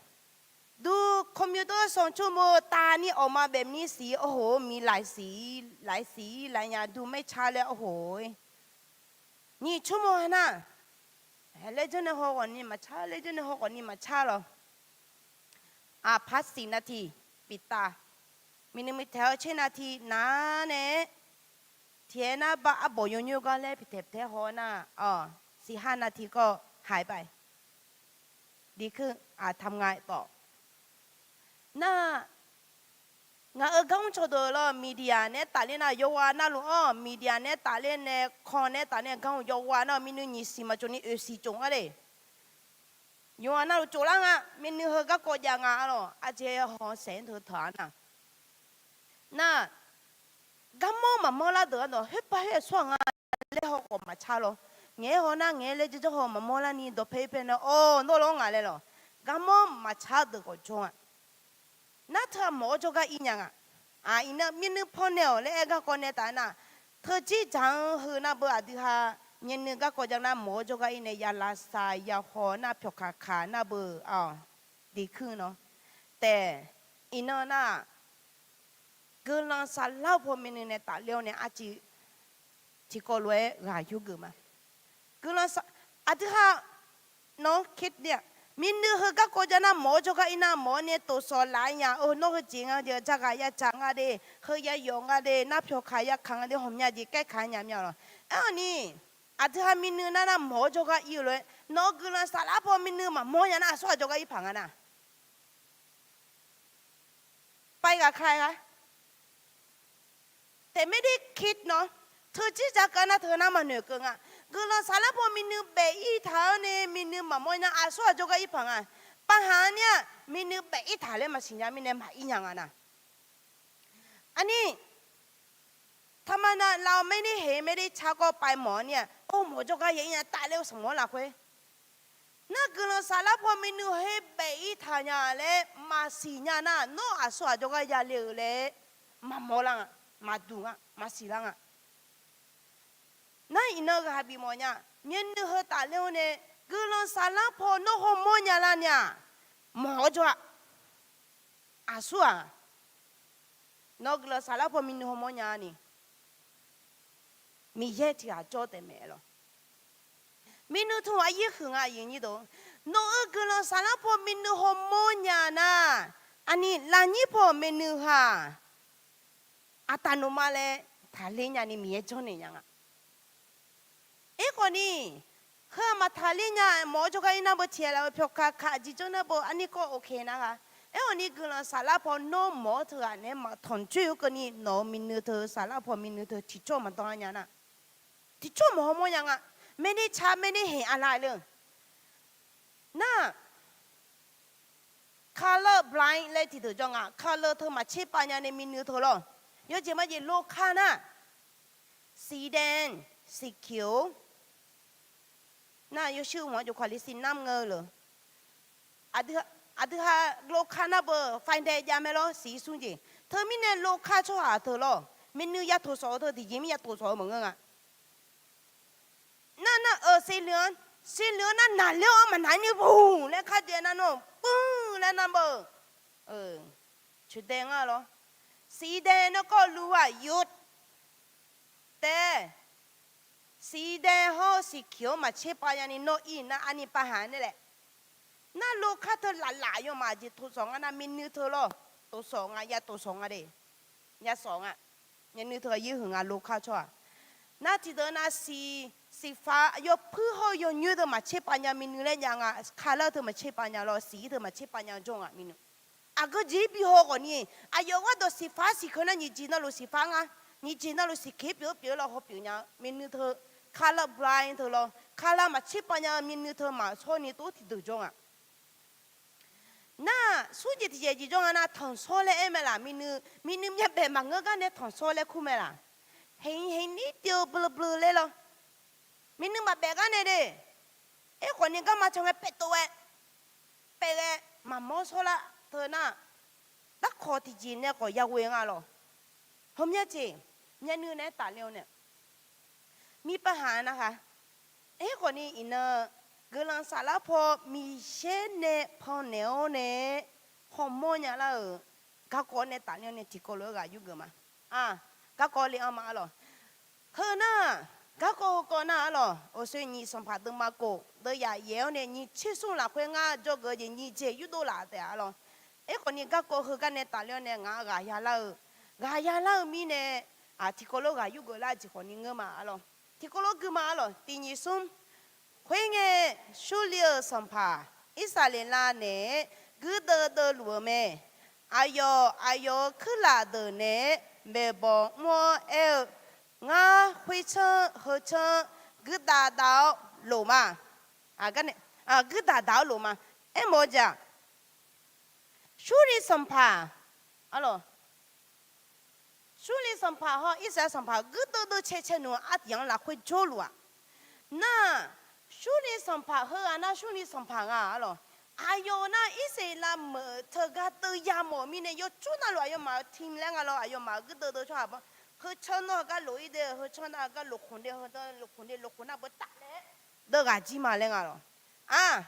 ดูคอมพิวเตอร์สองชั่วโมง taq ni awqma baef ni siq-ir, ohoq-eu miq laiq siq-ir, laiq siq-ir laiq nya ดูไม่ชัด laer ohoq-ir. Nyiq tsawrmawq nar, laer janr nae haw khawf ni maqcar, laer janr nae haw khawf ni maqcar lawq. Aqpar siq nav tiq biftav, miqnuiq miqtaeq-awr tser nav tiq nar nae, tiq-aer nar bar arbawq yawnymr gar laer bitaeq bitaeq haw nar, siq ha nav tiq kawv haiq bae. ดีขึ้น aqtamq nga tawf. Nar, ngaq-euq gar mr cawqdeuq lawr, media nae tafler nar yawqghaq navluf-anr, media nae tafler nae, คอม nae tafler gar mr yawqghaq nar myavnuiv nyiq siq maqcawq ni oeq siq cawq nga le. Yawqha navluf tsoflar nga, myavnuiv heu garkawv jav nga arlawq, aqjeq haw saeq-anr teu taq-a nar. Nar, garmanr maqmanr lar deuq-anr dawq khoerpav khoer-aq tsawrhaq nga laer haw khawf maqcar lawr. Ngaeq-aer haw nar ngaeq-aer laer janrjanr haw maqmanr larni dawqpae pae nae awq nawr lawr nga laer lawq. Garmanr maqcar deuq khawf jawr nga. Nar teu-aq mawq-awr jawrgar ir nya nga. Iqnan myavnuiv pawnaeq-awq laer aer garkawv nae taf-aer nar, teujir dzaq-anr heu nar beu aqdui ha, myavnuiv garkawv jav nar mawq-awr jawrgar ir nae ya lavsav ya haw nar pyawqkaq kaq nar beu-aq, diqkuir nawr taef. Iqnan nar-aq, guiqlanq saflar paw myavnuiv nae tafler-awr nae arcuiv tiqkawv lof-aer ghaq yurgeuf ma. Guiqlanq saf, aqdui ha, nawr, myavnuiv heu garkawv jav nar mawq-awr jawrgar ir nar mawq-awr nae tofsawq laf-aer nya-eu nawr heujeq nga jeq, jaqghaq ya dzaq nga de, heu ya yawf nga de, nar pyawqkaq ya kaq nga de, hawqmya jeq kaerkaq nya mya lawq. Aerkhawf ni, aqdui ha myavnuiv nar nar mawq-awr jawrgar ir-eu lof-aer nawq-eu guiqlanq saflar paw myavnuiv maqmawr nya nar aqsurghaq jawrgar ir paq nga nar. Pav-ir ghaq ka-aer ghaq taef maerder kit nawr, teujir dzaq keuv nar teu nar maqnoeq keuv nga. Guiqlanq saflar paw myavnuiv baef ir taq-awr nae myavnuiv maqmawr nya aqsurghaq jawrgar ir paq nga. Pavhaq-anr nar-aq myavnuiv baef ir taq laer maqsiq nya mirnae maqir nya nga nar. Aqni, taqmaqnav laf-awq maerder heq maerder car kawv pav mawq-anr nar-aq or mawq jawrgar ya ir nya taf laer-eu sanqmawr lafkhoer nar guiqlanq saflar paw myavnuiv khoer baef ir taq nya laer maqsiq nya nar nawr aqsurghaq jawrgar ya le-euq laer maqmawr lar nga, maqduq nga, maqsiq lar nga. Nar iqnan ghaq bif mawf nya, myavnuiv heu tafler-awr nae guiqlanq saflar paw nawr hawmawr nya lar nar-aq mawq-awr jawr-a. Aqsur-aq, nawq-eu guiqlanq saflar paw myavnuiv hawmawr nya ni, Miqyaer tiq ghaq jawr taef mae lawq. Myavnuiv teu aqyir huiq nga aqyuif nyir deuq. Nawq-eu guiqlanq saflar paw myavnuiv hawmawr nya nar, aqni lavnyir paw-euq myavnuiv ha-aq, aqtaf nawqma laer taqler nya ni Miqyaer janrnaeq nya nga. Aerkhawf ni, heu-aq maqtaqler nya mawq-awr jawrgar ir nar beu tiq ghaq laf-eu pyawqkaq kaq aqjeq janr nar beu arnir kawv oke nar gha. Aerkhawf ni guiqlanq saflar paw nawr mawq-awr teughaq naeq-aer maqtanq joer-eu keuvni nawq-eu myavnuiv teu saflar paw myavnuiv teu tiqcawr maqdan nya nar, tiqcawr maqhaw mawr nya nga. Maerner car maerner heq arlar le-eu nar, color blind laer tiqdeuq jawr nga. Color teu maqtser pav nya nae myavnuiv teu lawr. Yawjeq majeq lokar nar, สีแดง สีเขียว nar yawshuir hmq-anr jov kawq li สีน้ำเงิน le. Aqdui ha lokar nar beu ไฟแดง jav mae lawr siq-ir smr jeq. Teumirnae lokar tsawrhaq teu lawr, myavnuiv ya tof sawq-eu teu tiqjeq mir ya tof sawq-eu maqngeur nga. Nar nar-euq สีเหลือง สีเหลือง nar naqler-awr maqnaq-ir ni bur laer kar daev nar nawr bur laer nar beu. Coeqdae ngar lawr, สีแดง nar kawv luf-aq yov taef. สีแดง hawr สีเขียว maqtser pav nya ni nawr ir nar arni pav haq nae laer. Nar lokar teu laflaf yawmaf jeq tof sawq nga nar myavnuiv teu lawr, tof sawq nga ya tof sawq nga de. Ya sawq nga. Myavnuiv teu aqyir huiq nga lokar tsawrhaq. Nar tiqdeuq nav siq, siqfaq yawpuir hawr yawnyoer teu maqtser pav nya myavnuiv laer jav nga, color teu maqtser pav nya lawr siq-ir teu maqtser pav nya jawr nga myavnuiv. Aqgeu jeq-ir bi haw khawf ni, aqyawf gharduq siqfaq siqkeuv nar nyiq jeq navluf siqfaq nga, nyiq jeq navluf siqkeuv pyeuf-eu pyeuf-eu lawr haw pyeuf nya myavnuiv teu, color blind teu lawr color maqtser pav nya-eu myavnuiv teu maqshawr ni tov tiqdeuq jawr nga. Nar, smr jeq tiqjeq jeq jawr nga nar tanqshawr laer aer mae laq myavnuiv, myavnuiv myavbaef maqngeur gar nae tanqshawr laer kur mae laq. Heq heq nir deuv-eu bleubleu laer lawr. Myavnuiv maqbaef gar nae de. Aerkhawf ni garma can ngae paev tov-aer, paev ghae maqmawr shawrlar teu nar, darkawq tiqjeq nae khawf yaghoe nga lawq. Hawmya jeq, myavnuiv naeq-aer tafler-awr nae mirpav haq nar ha. Aerkhawf ni iqnan guiqlanq saflar paw Miqyaer nae pannaeq-awr nae hawmawr nya lar-euq garkawv nae tafler-awr nae tiqkawv lof-aer ghaq yurgeuf ma. Garkawv le-anr ma arlawq. Heu nar, garkawv heukawv nar arlawq, awqsoe nyiq sanqpaq deuvma kof deuv yaf yaef-awr nae nyiq tser smr lafkhoer ngar dzawgeuf-eu jeq nyiq jeq yurdov laf taef-a arlawq. Aerkhawf ni garkawv heugar nae tafler-awr nae ngaq-anr ghaq yalar-eu, ghaq yalar-eu mirnae, tiqkawv lof ghaq yurgeuf lar jeq khawf ni ngeur ma arlawq. Tiqkawv lof gui ma arlawq, tiq nyiq smr. Khoerngae, Surli-euq sanqpaq Irsaqleqlav naeq-aer guirdeuv deuvluf-eu mae. Aqyawf aqyawf-euq kuirlaf deuq naeq-aer maeqbawq mr-awr aer-eu, Ngar khoertsanr heucanr guirdav dav-awr loq ma. Aq, gar nae guirdaq daq-awr lof ma. Aermawf-eu jeq-aq, Surli sanqpaq, Surli sanqpaq hawr Irsaqleqlav sanqpaq guirdeuv deuv cae cae nmq-eu aryanq-anr lafkhoer jawrluf-aq, nar-aq, Surli sanqpaq heughaq nar Surli sanqpaq nga-a lawq. Aqyawf nar Irsaqleqlav meuq teugar teuya mawf-eu mirnae yawcur navluf aqyawfmaf-euq tiq laer nga lawr, aqyawfmaf-euq guirdeuv deuv tsawrhaq bawr, heucanr nar heugar lof-ir de, heucanr nar heugar lof khmq de, heugar lof khmq de, lof khmq nar beu taf laer deuv ghaq jir ma laer nga lawq. A,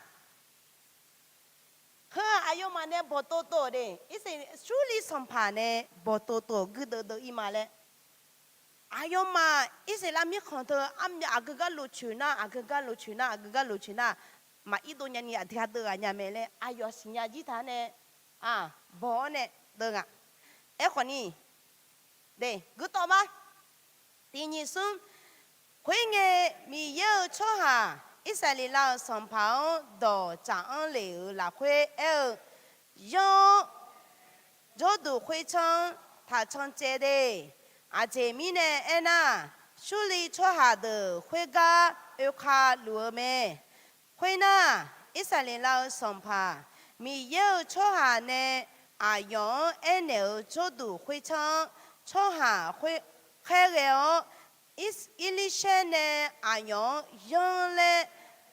heu-aq aqyawfmaf nae bawqtov tov-euq de, Irsaqleqlav Surli sanqpaq nae bawqtov tov-euq guirdeuv deuv-ir ma laer. Aqyawfmaf Irsaqleqlav mirkhanq teu armyav aqgeu gar lof coeq nar, aqgeu gar lof coeq nar, aqgeu gar lof coeq nar, maqir dov nyani aqdui-a deuv ghaq nya mae laer aqyawf siqnya jir taq nae, bawq-awr nae deuv nga. Aerkhawf ni, guirdawv ma. Tiq nyiq smr, khoerngae Miqyaer-euq tsawrhaq Irsaqleqlav-euq sanqpaq-anr dawq tsaf-anr lef-euq lafkhoer aer-eu, Yanr-awr, jawrduq khoertsanr-anr taqcan caev de. Aqjeq mirnae aernar, Surli tsawrhaq deuq khoergar oeka luf-eu mae. Khoernar, Irsaqleqlav-euq sanqpaq Miqyaer-euq tsawrhaq nae aqyawf-anr aernaeq-euq jawrduq khoertsanr-anr tsawrhaq khaerghae-awr, Irlirsaer nae aqyawf-anr yanr laer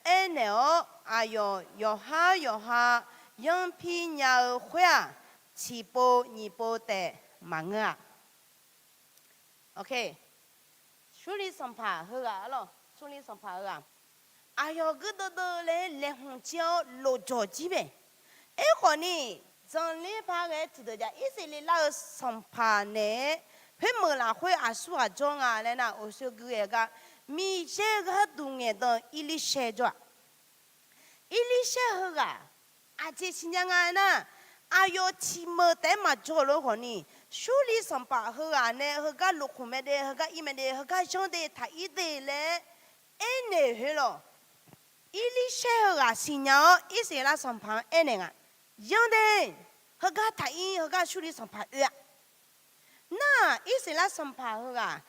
aernaeq-awr, aqyawf yawqhar yawqha yanr pir nya-eu khoer-aq, tiqpov nyiq pov taef maqngeur-a. Surli sanqpaq heughaq arlawq, Surli sanqpaq heughaq, aqyawf guirdeuv deuv laer laeqhmq jir-awr lofjawq jir mae. Aerkhawf ni, zanqler paq ghae-aer tiqdeuq jav Irsaqleqlav-euq sanqpaq naeq-aer khoermeuq lafkhoer aqsur ghaq jawr nga laer nar, uqshoe gui-aer gar Miqyaer gharduq ngaeqdan Irlirsaer jawr-aq. Irlirsaer heughaq aqjeq siqnya nga aernar, aqyawf tiqmeuq taef-aer maqjawr lof khawf ni, Surli sanqpaq heughaq nae heugar lofkhmq mae de, heugar ir mae de, heugar yanr de, taq ir de laer aernaeq khoerlawq, Irlirsaer heughaq siqnya-awr Irsaqleqlav sanqpaq-anr aernaeq nga. Yanr de, heugar taq ir, heugar Surli sanqpaq oe-a. Nar-aq, Irsaqleqlav sanqpaq heughaq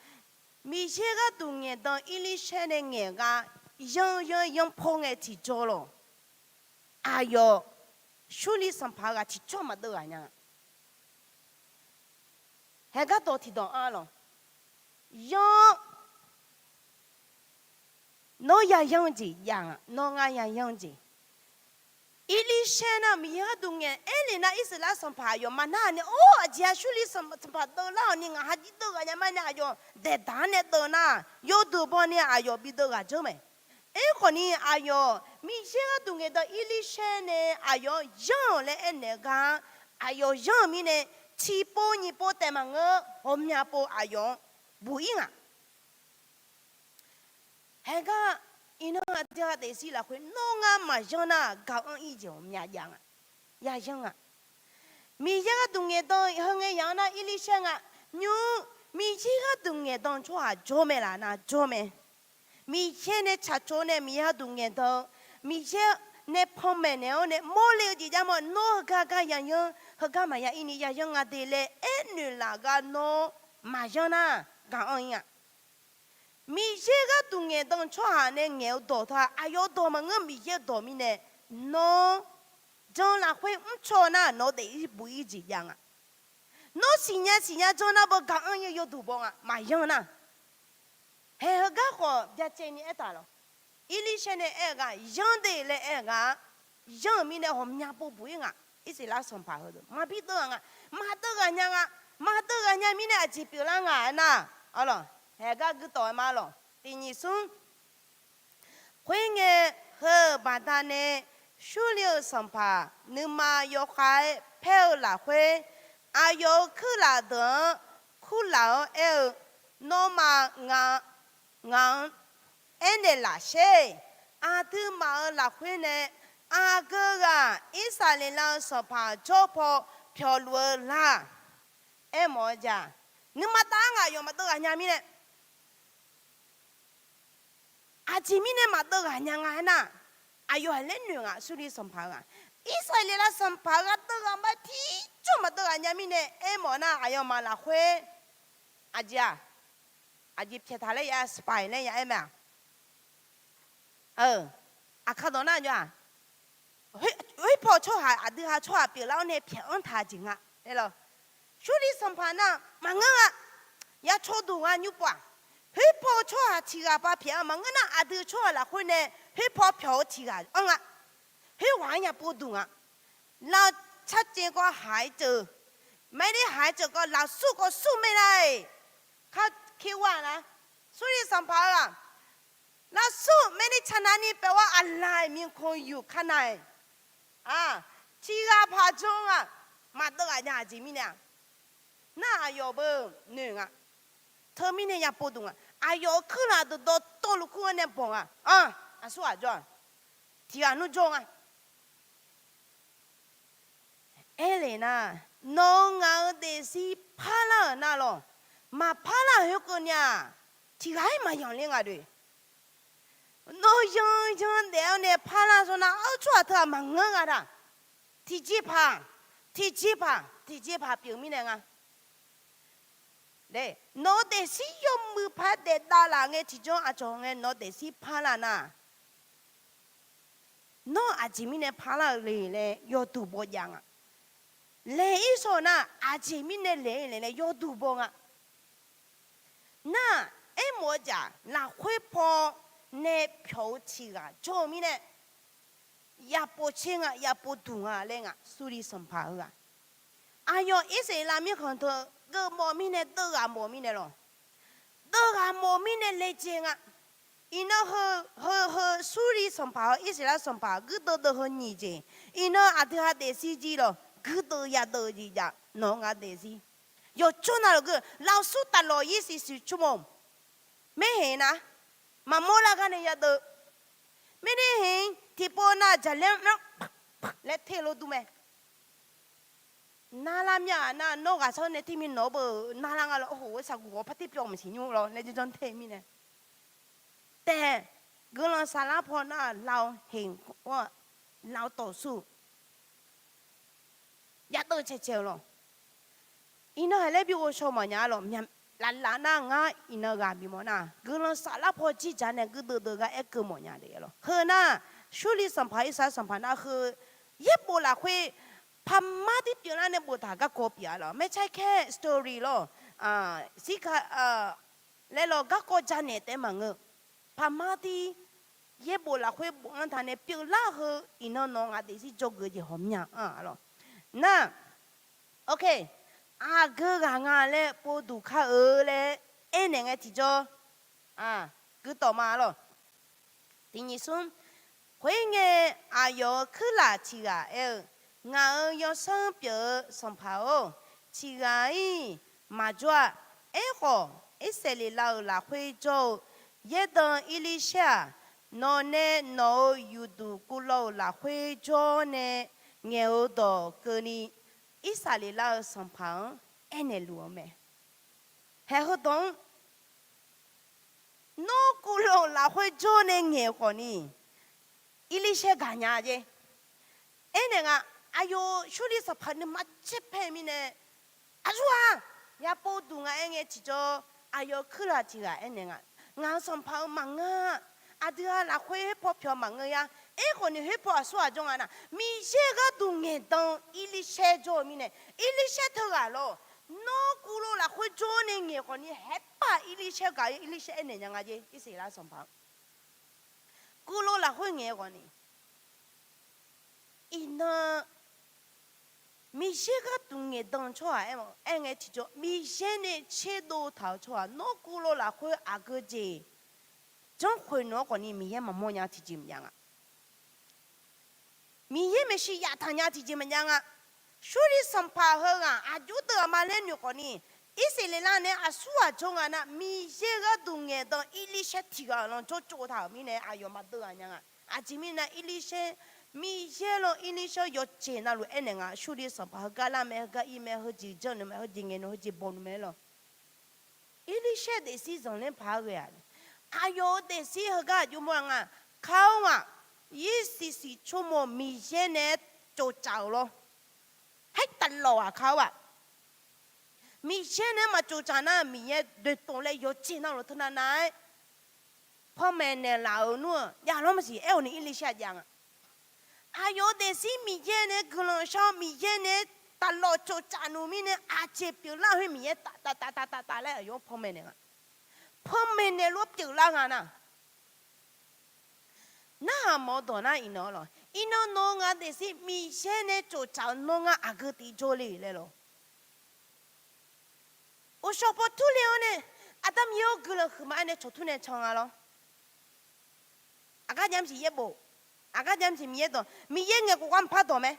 Miqyaer gharduq ngaeqdan Irlirsaer nae ngaeq gar yanr yanr yanr pawr ngae tiqjawr lawq, aqyawf Surli sanqpaq heughaq tiqjawr maqdeuv ghaq nya nga. Haegar dawq tiqdawq-anr lawq, yanr, nawr yayanr-eu jeq jav nga, nawr ngar yayanr-eu jeq. Irlirsaer nar Miqyaer gharduq ngaeq aernaeq nar Irsaqleqlav sanqpaq aqyawf maqnar-aq ni, or, aqjeq-a Surli sanqpaq deuvlar-awq ni ngaq ha jir deuv ghaq nya ma nae aqyawf daeqdaq-anr nae deuv nar, yawduq baw ni aqyawf bideuv ghaq janr mae. Aerkhawf ni aqyawf Miqyaer gharduq ngaeqdan Irlirsaer nae aqyawf-anr yanr-awq laer aernaeq-eu gar, aqyawf yanr-euq mirnae tiqpov nyiq pov taef maqngeur, ghawqmya pov aqyawf-anr buq-ir ngaq. Haegar iqnan aqdui-a daefzir lafkhoer nawr ngar maqyanr nar, gaq-anr ir jeq ghawqmya jav nga. Yayanr nga. Miqyaer gharduq ngaeqdan heu ngae yaq-anr nar Irlirsaer nga. Nymr, Miqyaer gharduq ngaeqdan tsawrhaq jawr mae laf nar jawr mae. Miqyaer nae tsaqtsov nae Miqyaer gharduq ngaeqdan-eu, Miqyaer nae panmaeq naeq-awr nae mawrle-eu jeq jav ma, nawr heugar gar yayanr, heugar maqya ir ni yayanr nga de laer aernoeq laf gar nawr maqyanr nar, gaq-anr ir nga. Miqyaer gharduq ngaeqdan tsawrhaq nae ngaeq-eu dawq ta aqyawf dawq maqngeur, Miqyaer dawq mirnae, nawr jan lafkhoer mrcaw nar nawq daef-ir buq-ir jeq jav nga. Nawr siqnya siqnya jan nar beu gaq-anr ir-eu yawduq baw nga maqyanr nar. Haeq heugar khawf byacaevni aertaq lawq. Irlirsaer nae aer-eu gar yanr de laer aer-eu gar, yanr-euq mirnae ghawqmya pov buq-ir ngaq. Irsaqleqlav sanqpaq heudeuq maqbi deuv ghaq nga, maqdeuv ghaq nya nga. Maqdeuv ghaq nya mirnae aqjeq pyeuflar nga aernar, arlawq, haegar guirdawq-aer ma lawq. Tiq nyiq smr, khoerngae heu-euq baqdanae Surli-euq sanqpaq nuima yawkhav-aer paer-eu lafkhoer, aqyawf-euq kuirlaf deuq-anr kurlaf-awr aer-eu, Nawmaf ngaq-anr aernaeq laf sher. Aqduimaf-euq lafkhoer nae aqgeu ghaq Irsaqleqlav-euq sanqpaq jawr paw pyawqluf-eu la? Aermawf-eu jeq-aq, nuima tav-aer ngaq yawf maqdeuv ghaq nya mirnae, aqjeq mirnae maqdeuv ghaq nya nga aernar, aqyawf haiq laer noeq ngaq Surli sanqpaq-eu ghaq. Irsaqleqlav sanqpaq-eu ghaq deuv ghaq ma tiqjawr maqdeuv ghaq nya mirnae aermawf nar aqyawfmaf lafkhoer aqjeq-aq, aqjeq pyaeqtaq laer ya spy laer ya aer mae-aq. Aqkar dawq nar-aq, khoerpaw tsawrhaq aqdui ha tsawrhaq pyeuflar-awr nae pyaeq-anr taq-eu jeq nga laer lawr. Surli sanqpaq nar maqngeur-a. Yacaw duq nga nymrpov-aq, khoerpaw tsawrhaq tiq ghaq pav pyaeq-a maqngeur nar, aqdui tsawrhaq lafkhoer nae khoerpaw pyawq-eu tiq ghaq-anr nga. Khoerghaq-anr yapov duq nga. Lav tsarcaev kawv haq-aer ceuv, maerner haq-aer ceuv kawv lafsur kawv sur maernar-iq, kar ker war nar, Surli sanqpaq-eu-aq, lafsur maerner caq nav ni paeq-awr aqlaq-iq miqkaq yuq kar nav-iq, tiq ghaq paq jawr nga. Maqdeuv ghaq nya aqjeq mirnae-aq, nar aqyawf beu noeq nga. Teumirnae yapov duq nga. Aqyawf-euq kuirlaf deuq dawqtawvluf kur-anr nae bawq nga. Aqsur ghaq jawr-aq, tiq ghaq nmr jawr nga. Aerle nar, nawq-euq ngaq-euq daefzir parlar-euq nar lawr, maqparlar-euq khoerkeuvni-aq, tiq ghaq-ir maqyanq ler nga doe. Nawr yanyan daef-awr nae parlar zawr nar, ar tsawrhaq teughaq maqngeur nga da. Tiqjeqpaq, tiqjeqpaq, tiqjeqpaq pyeuf mirnae nga. Nawq-eu daefzir yawmuiq paq-aer daef davlaf ngae tiqjawr aqcawq ngae nawq-eu daefzir parlar nar, nawr aqjeq mirnae parlar-eu le laer yawduq baw jav nga. Laeq-ir shaw nar, aqjeq mirnae laeq-ir laer yawduq baw nga. Nar, aermawf-eu jaq lafkhoer paw nae pyawq-eu tiq ghaq jawr-eu mirnae, yapov tser nga, yapov duq nga laer nga. Surli sanqpaq heughaq, aqyawf Irsaqleqlav mirkhanq teu geufmawf mirnae, deuv ghaq mawf mirnae lawr, deuv ghaq mawf mirnae laejae nga. Iqnan heu heu heu Surli sanqpaq heu Irsaqleqlav sanqpaq guirdeuv deuv heu nyiq jeq, iqnan aqdui ha daefzir jir lawr guirdeuv yadeuv jeq jav nawq-eu ngaq daefzir. Yawqjawr navluf geur lafsur taqlawq yir siqsiq tsur mawq. Maerheq nar, maqmawr lar gar nae yadeuv. Maerner heq-ir tiqpov nav jaqlaer laer ter lof dur mae. Narlar myav-aq nar, nawr ghaq sar nae tirmir nawq-eu beu narlar nga lawr, ohof-aer saqguq ghawq par ter pyawv maqsiq nymr lawr laer janrjanr ter mirnae. Taef, guiqlanq saflar paw nar-aq, lao heq-a, lao tawq sur yadeuv cae cae-eu lawr. Iqnan haq laer bi ghovshaw mawfnya lawr, laflaf nar ngar iqnan ghaq bimawf nar, guiqlanq saflar paw jirdzaq nae guirdeuv deuv gar aer keuv mawfnya de lawr. Heu nar, Surli sanqpaq Irsaqleqlav sanqpaq nar heu yaerbof lafkhoer paqmar tir pyeuflar nae boftaq garkawv pyeuf-a lawr. Maeqcaer caer story lawr, sirka laer lawr garkawv janaeq taef-aer maqngeur. Paqmar tir yaerbof lafkhoer bof-anr taq nae pyeuflar heu iqnan nawq-eu ngaq daefzir dzawgeuf jeq ghawqmya-anr-a lawr. Nar, ok, aqgeu ghaq nga laer povduq kar-eu laer aernaeq ngae tiqjawr guirdawq ma lawr. Tiq nyiq smr, khoerngae aqyawf-euq kuirlaf tiq ghaq aer-eu, Ngaq-euq yawsanr pyeuf-eu sanqpaq-or, tiq ghaq-ir maqjawr-a. Aerkhawf, Irsaqleqlav-euq lafkhoer jawr-eu yaerdan Irlirsaer-aq, nawqnae nawq-euq uqduq kuvlawv-euq lafkhoer jawr nae ngaeq-eu dawq keuvni, Irsaqleqlav-euq sanqpaq-anr aernaeq luf-eu mae. Haeq heudawq-anr, nawr kuvlawv-euq lafkhoer jawr nae ngaeq-eu khawfni, Irlirsaer gaqnya jeq. Aernaeq nga, aqyawf Surli sanqpaq nuima caer pae mirnae, aqyawf-aq, yapov duq nga aer ngae tiqjawr, aqyawf kuirlaf tiq ghaq aernaeq nga, Ngaq-euq sanqpaq-eu maqngeur-a. Aqdui-aq lafkhoer khoerpaw pyawq maqngeur-a. Aerkhawfni khoerpaw aqsurghaq jawr nga nar, Miqyaer gharduq ngaeqdan-eu Irlirsaer jawr-eu mirnae, Irlirsaer teughaq lawr, nawr kuvlov lafkhoer jawr nae ngaeq khawfni haeqpaq Irlirsaer gaq-ir Irlirsaer aernaeq nya nga jeq. Irsaqleqlav sanqpaq-anr kuvlov lafkhoer ngaeq-eu khawfni, iqnan Miqyaer gharduq ngaeqdan-eu tsawrhaq aer ngae tiqjawr, Miqyaer nae tserdov taq-eu tsawrhaq nawr kuvlov lafkhoer aqgeu jeq janrkhoeq noeq-awr khawfni Miqyaer maqmawr nya tiqjeq maqjav nga. Miqyaer maeqshi yaftaq nya tiqjeq maqjav nga. Surli sanqpaq heughaq aqjox deuq aqma laer noeq khawfni, Irsaqleqlav nae aqsurghaq jawr nga nar, Miqyaer gharduq ngaeqdan Irlirsaer tiq ghaq lan jawr tsov taq-euq mirnae aqyawf maqdeuv ghaq nya nga. Aqjeq mirnae Irlirsaer, Miqyaer lan Irlirsaer yawqjeq navluf aernaeq nga. Surli sanqpaq heugar lar mae, heugar ir mae, heujeq janrnuq mae, heujeq ngaeqnuq, heujeq bawnuq mae lawr. Irlirsaer daefzir zanqler paq-aer ghae-aq, aqyawf-euq daefzir heugar aqjox mawr-a nga. Kar-awr ngaq, yir siqsiq tsawrmawq Miqyaer nae tsovtsaf-euq lawr. Haer taf lawq-aq kar-awr-aq, Miqyaer nae maqtsovtsaf nar Miqyaer doeqtov laer yawqjeq navluf teunav nav-aer panmaeq naeqlaf-euq nmr-eu javlanr maqsiq aer-awq ni Irlirsaer jav nga. Aqyawf-eu daefzir Miqyaer nae guiqlanq shar-awr, Miqyaer nae taflawf tsoftsaf nmr mirnae aqjeq pyeuflar khoer Miqyaer taf taf taf taf taf taf laer aqyawf-anr panmaeq naeq nga. Panmaeq naeq lof-aer pyeuflar nga nar. Narhaq mawf-eu dawq nar iqnan lawq. Iqnan nawq-eu ngaq daefzir Miqyaer nae tsoftsaf-eu nawr ngar aqgeu tif jawr le laer lawq. Uqshawq paw turler-awr nae, Aqda Miqyaer-awr guiqlanq huiqma-aer nae cawqtur nae can nga lawr. Aqgar jam siq yaerbof, aqgar jam siq Miqyaer dawq, Miqyaer ngaeq khof gar maqpar dawq mae.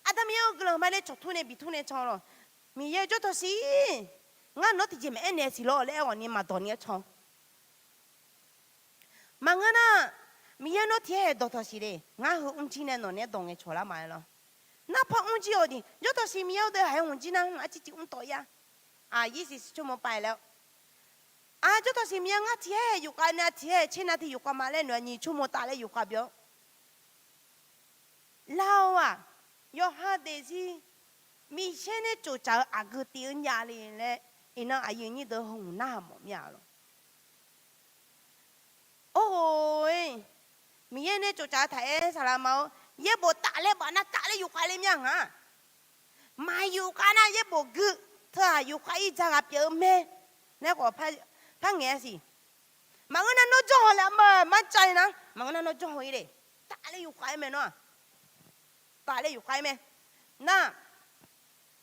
Aqda Miqyaer-awr guiqlanq huiqma nae cawqtur nae bitur nae can lawq. Miqyaer jawrtawq siq, ngar nawr tiqjeq maqaer naeq siq lawr laer aer ghawqni maqdawq ni-aer can. Maqngeur nar, Miqyaer nawr tiq aer haeq dawqtawq siq le. Ngar heu mrjir nae nawq naeq-aer dawq ngaeqcawq lar ma-aer lawr. Nar paw mrjir-awq ni jawrtawq siq Miqyaer-awr deuq haq-aer hmq jir nar, arciv civ mr tawv ir-a. Aqyir siq siq tsawrmawr pav laer-awr, aq jawrtawq siq Miqyaer ngar tiq aer haeq yufkhav nae tiq aer haeq tser nav tiq yufkhav ma laer noeq-a nyiq tsawrmawr taf laer yufkhav byan lar-awr-aq, yawqha daefzir Miqyaer nae tsoftsaf-eu aqgeu tif-eu jav le laer, iqnan aqyuif nyir deuq hmq narhaq mawf mir-a lawq. Orhoe, Miqyaer nae tsoftsaf-eu taq-aer saqlaq ma-awr yaerbof taf laer baf nar taf laer yufkhav le mir-a nga. Maqyufkhav nar yaerbof gui, teu-aq yufkhav ir ja ghaq pyeuf-eu mae. Nae khawf par ngaeq-a siq. Maqngeur nar nawr janr haw laer ma, marjav-ir nar maqngeur nar nawr janr haw-ir le. Taf laer yufkhav-aer mae nawr-aq. Taf laer yufkhav-aer mae. Nar,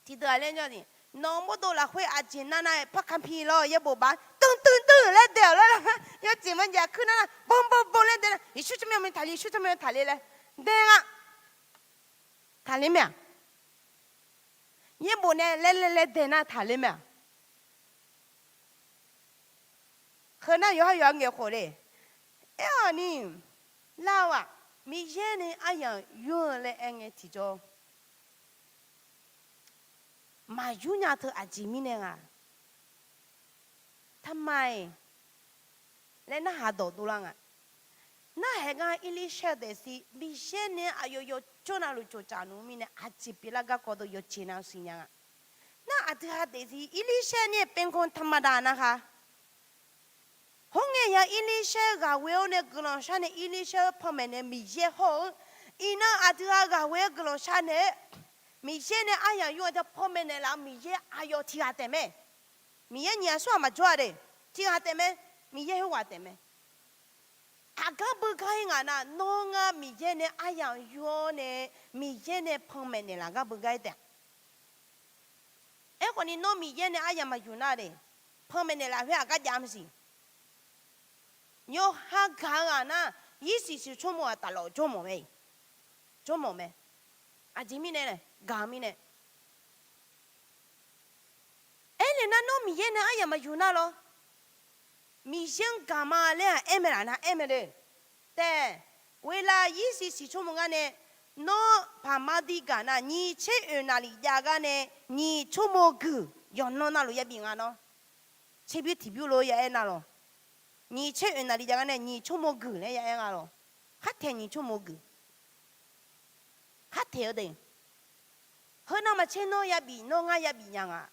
tiqdeuq-aq laer jawr ni, nawq-eu mawrdov lafkhoer aqjeq nar nar-aer par kanpi lawr yaerbof baf, teu teu teu laer dae-awq laer lar, yawjeq maqjav kuir nar nar bawbawbaw laer dae nar, Yeqsur tsawrmyanr taqle, Yeqsur tsawrmyanr taqle laer dae nga. Taqler mae-aq? Yaerbof nae laer laer laer dae nar taqler mae-aq? Heu nar yawqha yawqha ngaeq khof le. Aer-awq ni, lar-awq-aq, Miqyaer nae aryamq yur-eu laer aer ngae tiqjawr, maqyur nya teu aqjeq mirnae nga. Taqmaiq laer narhaq dawqdov lar nga. Narhaq gar Irlirsaer-eu daefzir Miqyaer nae aqyawf yawqjawr navluf tsoftsaf nmr mirnae aqjeq pyeuflar garkawv deuq yawqjeq nav siqnya nga. Nar aqdui ha daefzir Irlirsaer nae เป็นคนธรรมดา nar kha. Khoerngae ya Irlirsaer ghaq ghoe-awr nae guiqlanq shar nae Irlirsaer-eu panmaeq nae Miqyaer hawr-eu, iqnan aqdui ha ghaq ghoe-awr guiqlanq shar nae-aer Miqyaer nae aryamq yur-a jar panmaeq naeqlaf-eu Miqyaer aqyawf tiq ghaq taef mae. Miqyaer nyiq ghaq smr ghaq maqjawr-a de, tiq ghaq taef mae. Miqyaer khoerghaq taef mae. Aqgar beugar-ir ngaq nar, nawr ngar Miqyaer nae aryamq yur-awr nae Miqyaer nae panmaeq naeqlaf gar beugar-ir taef-a. Aerkhawf ni nawr Miqyaer nae aryamq maqyuf nar de, panmaeq naeqlaf khoer aqgar jav maqsiq. Yawqha gaq-eu ghaq nar, yirsiq siq tsawrmawr ghaq taflawf jawr mawf mae. Jawr mawf mae. Aqjeq mirnae, gaq-eu mirnae. Aernaeq nar nawr Miqyaer nae aryamq maqyuf nar lawr. Miqyaer-anr gaq ma laer-aq aer mae laf nar aer mae le. Taef, ghoe lav yirsiq siq tsawrmawr ngar nae, nawr paqma dir gaq nar nyiq tser oeq naqlif jav gar nae, nyiq tsawrmawr guiq yawqnan navluf yabif nga nawr. Tserbymr tiqbymr lof ya aer nar lawr. Nyiq tser oeq naqlif jav gar nae nyiq tsawrmawr guiq laer ya aer nga lawr. Khar taeq nyiq tsawrmawr guiq. Khar taeq-eu de. Heu navmaqtser nawr yabif, nawr ngar yabif nya nga.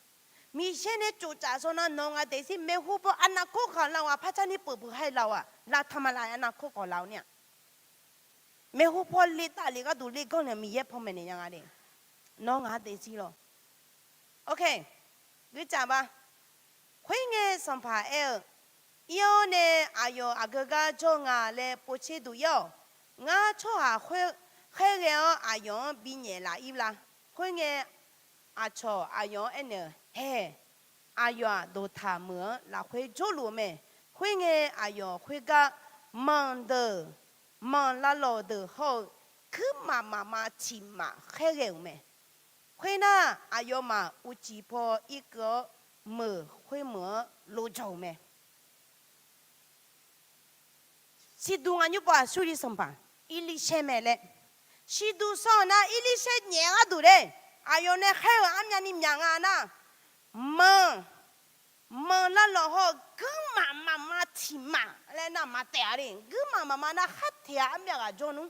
Miqyaer nae tsoftsaf sawr nar nawq ngaq daefzir maeqhu paw aqnav kawr khawq lav-awq, par car nir peuq peuq haer lav-awq-aq, lav taq ma lav aqnav kawr khawq lav-awq ni-aq. Maeqhu paw le taf le gharduq le ganr naeq Miqyaer panmaeq naeq nya nga de. Nawr ngaq daefzir lawr. Ok. Guiqtsaf ba. Khoerngae sanqpaq aer-eu, ir-awr nae aqyawf aqgeu gar jawr nga laer povtser duq ir-awq. Ngar tsawrhaq khaerghae-awr aqyawf-anr binyaef laf ir la. Khoerngae aqcawq aqyawf-anr aernaeq-euq, Haeq, aqyawf-aq, doqtaq meuq-anr lafkhoer jawrluf-eu mae. Khoerngae, aqyawf khoergar manq deuq, manq lavlawq deuq hawr-eu guirmaf mafma tiq maf khaerghae-euq mae. Khoernar, aqyawfmaf uqcif paw irkeuv-awr, meuq khoermeuq-anr lov jawr-euq mae. Siqduq ngaq nymr pov-aq, Surli sanqpaq Irlirsaer mae laer. Siqduq sanq nar Irlirsaer nyaef gharduq le. Aqyawf nae khaer-euq armyavni myaq nga nar, manq, manq lavlawq hawr-eu guirmaf mafma tiq maf laer nar maqtaef-a le. Guirmaf mafma nar khartaeq-a armyav ghaq jawr nmr.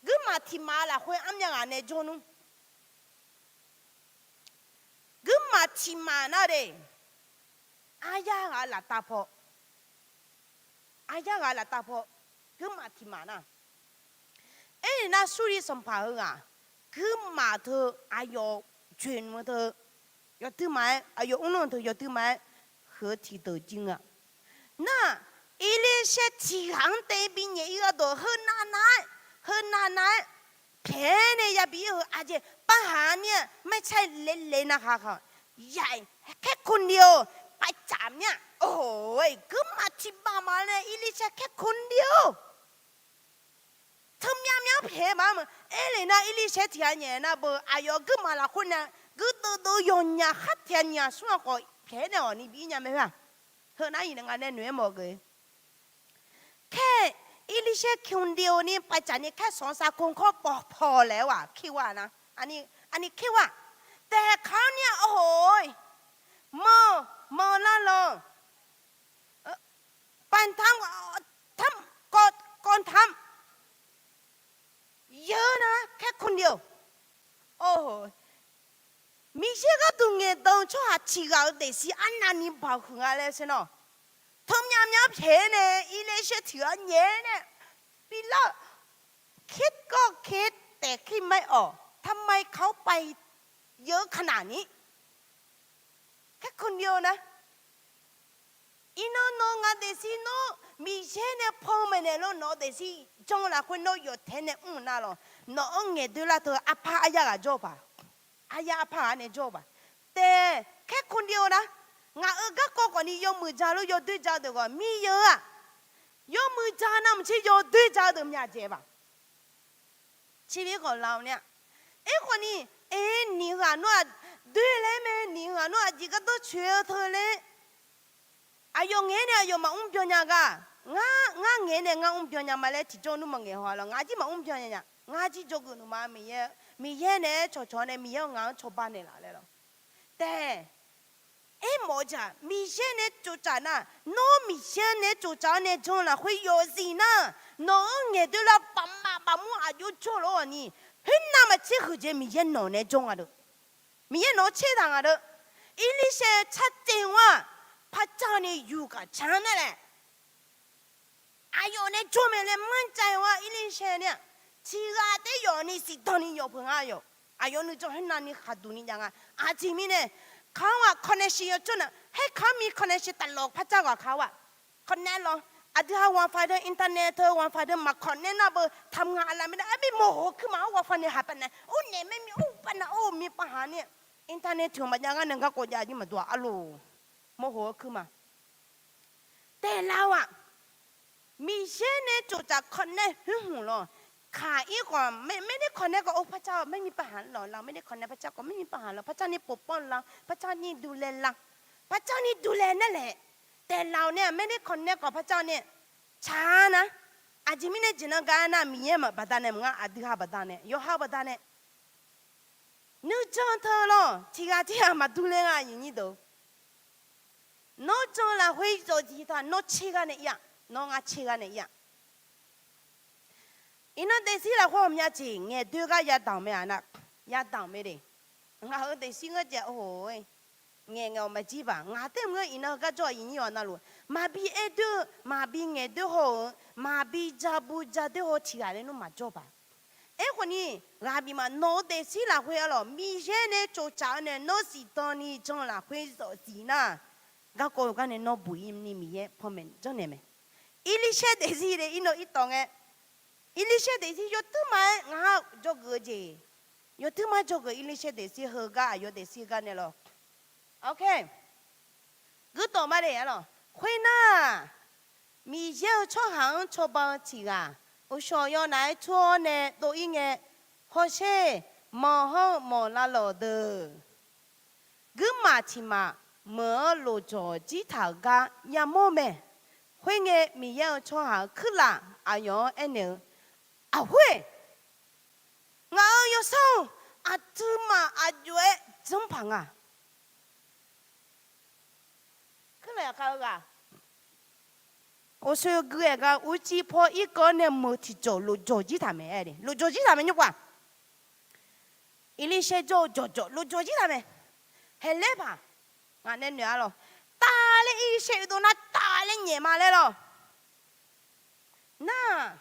Guirmaf tiq maf lafkhoer armyav ghaq nae jawr nmr. Guirmaf tiq maf nar de, aryar ghaq laftav paw, aryar ghaq laftav paw, guirmaf tiq maf nar, Aernar, Surli sanqpaq heughaq guirmaf teu aqyawf joeqnmq teu yawduir ma-aer, aqyawf mrlanr teu yawduir ma-aer, heu-eu tiqdeuq jir nga. Nar-aq, Erlirshaer tiq ghaq-anr tae binyaef ir gharduq, heu navnav-aer, heu navnav-aer pyaeq-aer nae yabi ir-eu aqjeq, parhaq-anr nir-aq maertsaer lele navkhaq khaq, yaq-iq, แค่คนเดียว pavcaf mir-aq, or, guirmaf tiqbaq ma nae Erlirshaer แค่คนเดียว teumyav myav pyaeq-aer maqmr. Aerle nar, Erlirshaer tiq ghaq nyaef nar beu, aqyawf guirmaf lafkhoer nae guirdeuv deuv yawnyaf khar taef-a nyiq ghaq smr ghaq khawf pyaeq-aer nae awq ni bi ir nya mae-a. Heu nar iqnan nga nae noeq-aer mawf geuf แค่ Erlirshaer คนเดียว ni pavcaf ni แค่สองสามคน khawr pawqpawq laer-aer ghaq แค่ว่า na, aqni แค่ว่า taef kaq-anr nir-aq, or, manq, manq lar lanq, บางครั้ง kawv, kawv tamq yeur nar แค่คนเดียว Miqyaer gharduq ngaeqdan-eu tsawrhaq tiq ghaq-euq daefzir arnavni baoq huiq nga laer sher nawr, teumyav myav pyaeq-aer nae Erlirshaer tiq ghaq nyaef-aer nae bi lar-eu, คิดก็คิด แต่คิดไม่ออก ทำไมเขาไปเยอะขนาดนี้ แค่คนเดียวนะ Iqnan nawq-eu ngaq daefzir nawr Miqyaer nae panmaeq naeq lor, nawq-eu daefzir jan lafkhoer nawr yawqtaeq nae mr-eu nar lawq, nawq-anr ngaeqdoer lar teu arpar aryar ghaq jawr-eu paq, aryar arpar ghaq nae jawr-eu paq, taef แค่คนเดียว na, ngaq-euq garkawv khawfni yawmuiq ja lor yawdoer ja-eu deuq khawf mir-eu-aq, yawmuiq ja navmaqtser yawdoer ja-eu deuq myaqdzaeq baq. Tserbi khawf lar-eu nar-aq, aerkhawfni, aer, niq ghaq nawr-aq doer laer mae, niq ghaq nawr aqjeq gardanr coeq-eu teu laer, aqyawf ngaeq-aer nae aqyawf maqmr byan nya gar, ngar, ngar ngaeq-aer nae ngar mr byan nya ma laer tiqjawr nmr maqngaeq haw-a lawr, ngaq jir maqmr byan nya nya, ngar jir dzawgeuf nuima Miqyaer, Miqyaer naeq-aer cawqcawq nae Miqyaer-anr ngaq-anr cawba naeqlaf laer lawr. Taef, aermawf-eu jeq-aq, Miqyaer nae tsoftsaf nar, nawr Miqyaer nae tsoftsaf-awr nae jan lafkhoer yawzif nar, nawq-anr ngaeqdoer lar baqmaf baqmur aqjox jawr lof-awq ni, khoernav maqtser huiqdzaeq Miqyaer nawq nae jawr nga deuq. Miqyaer nawq-anr tser taq nga deuq. Erlirshaer tsartsaev-a, parcar ni yuf gaq ca-anr nae laeq aqyawf nae jawr mae laer manrcav-a. Erlirshaer nar-aq, tiq ghaq taef yawf ni zifdan ni yawf peuq nga yawq. Aqyawf nuijan khoernav ni khaqduq ni jav nga. Aqjeq mirnae, kaq-anr-aq connection yawcawr nae, haer kaq-anr mi connection taqlawq parcar ghaq kaq-awr-aq, connect lawr. Aqdui ha ไวไฟ deuq, internet teu ไวไฟ deuq maq connect nar beu taq nga aqlaf mirnae arbi mawq-eu kuirma-anr ไวไฟ nae haq pav nae, or naeq maer mir or pav nav or mir pav haq nae, internet tiq ghaq maqjav ngar nae garkawv jav jir maqdov-aq arloq. Mawq-eu kuirma taef lar-awr-aq, Miqyaer nae tsoftsaf คอนเน็กต์ huiq hmq lawr. Kaq ir khawf, ไม่ได้ คอนเน็กต์ khawf or parcar-awr ไม่มีปัญหา lawq, ไม่ได้ คอนเน็กต์ parcar khawf ไม่มีปัญหา lawr, parcar ni povpanr lar, parcar ni ดูแล lar, parcar ni ดูแล nar laeq. Taef lar-awr nae ไม่ได้ คอนเน็กต์ khawf parcar nae tsaq-a nar. Aqjeq mirnae jeq nan gar nar Miqyaer-euq baqdanae maqnga, aqdui ha baqdanae, yawqha-eu baqdanae nuijan teu lawr tiq ghaq tiq ghaq maqdur le nga aqyuif nyir deuq. Nawr jan lafkhoer zawqjiq taq nawr tser gar nae ir-aq, nawr ngar tser gar nae ir-aq. Iqnan daefzir lafkhoer ghawqmya jeq ngaeqdoer gar yadaq-euq mae-a nar, yadaq-euq mae de. Ngaq-euq daefzir ngeur jaev-or, ngaeq ngaeq-awq maqjir baq. Ngaq taef mr-eu iqnan heugar jawr-a aqyuif nyir-awq navluf, maqbi aer doer-eu, maqbi ngaeqdoer haw-euq, maqbi ja bu ja doer haw tiq ghaq laer nmr maqjawr baq. Aerkhawfni, ghaq bif ma nawq-eu daefzir lafkhoer arlawq Miqyaer nae tsoftsaf-eu nae nawr zifdan ni jan lafkhoer zawqzif nar, garkawv-eu gar nae nawr buq ir ni Miqyaer panmaeq janrnaeq mae. Erlirshaer daefzir de irnan irtawq ngae, Erlirshaer daefzir yawtuir ma-aer ngaq-anr dzawgeuf-eu jeq, yawtuir ma dzawgeuf Erlirshaer daefzir heugar aqyawf daefzir gar nae lawr. Guirdawq ma de arlawq. Khoernar, Miqyaer-euq tsawrhaq-anr cawba-eu tiq ghaq, uqshawq yawnaf-aer tur-awr nae dov-ir ngae, hawsher, manq hawr-eu manq lavlawq deuq guirmaf tiq maf meuq-anr lofjawq jir taq-euq gar yamawr mae. Khoerngae, Miqyaer-euq tsawrhaq-euq kuirlaf aqyawf-anr aernaeq-eu, Aqhoer, ngaq-euq yawsanr-or, aqduimaf aqjox-aer janrpaq nga. Kuirlaf yaqkhav-eu ghaq, oqsoer gui-aer gar urcir paw irkeuv-anr nae meuq tiqjawq lofjawq jir taq mae. Lofjawq jir taq mae nymrkhav. Erlirshaer jawr-eu jawqjawq lofjawq jir taq mae. Haeqlaer paq, ngaq nae noeq-a lawq. Tavlaer Erlirshaer oedov nar tavlaer nyaef ma laer lawq. Nar,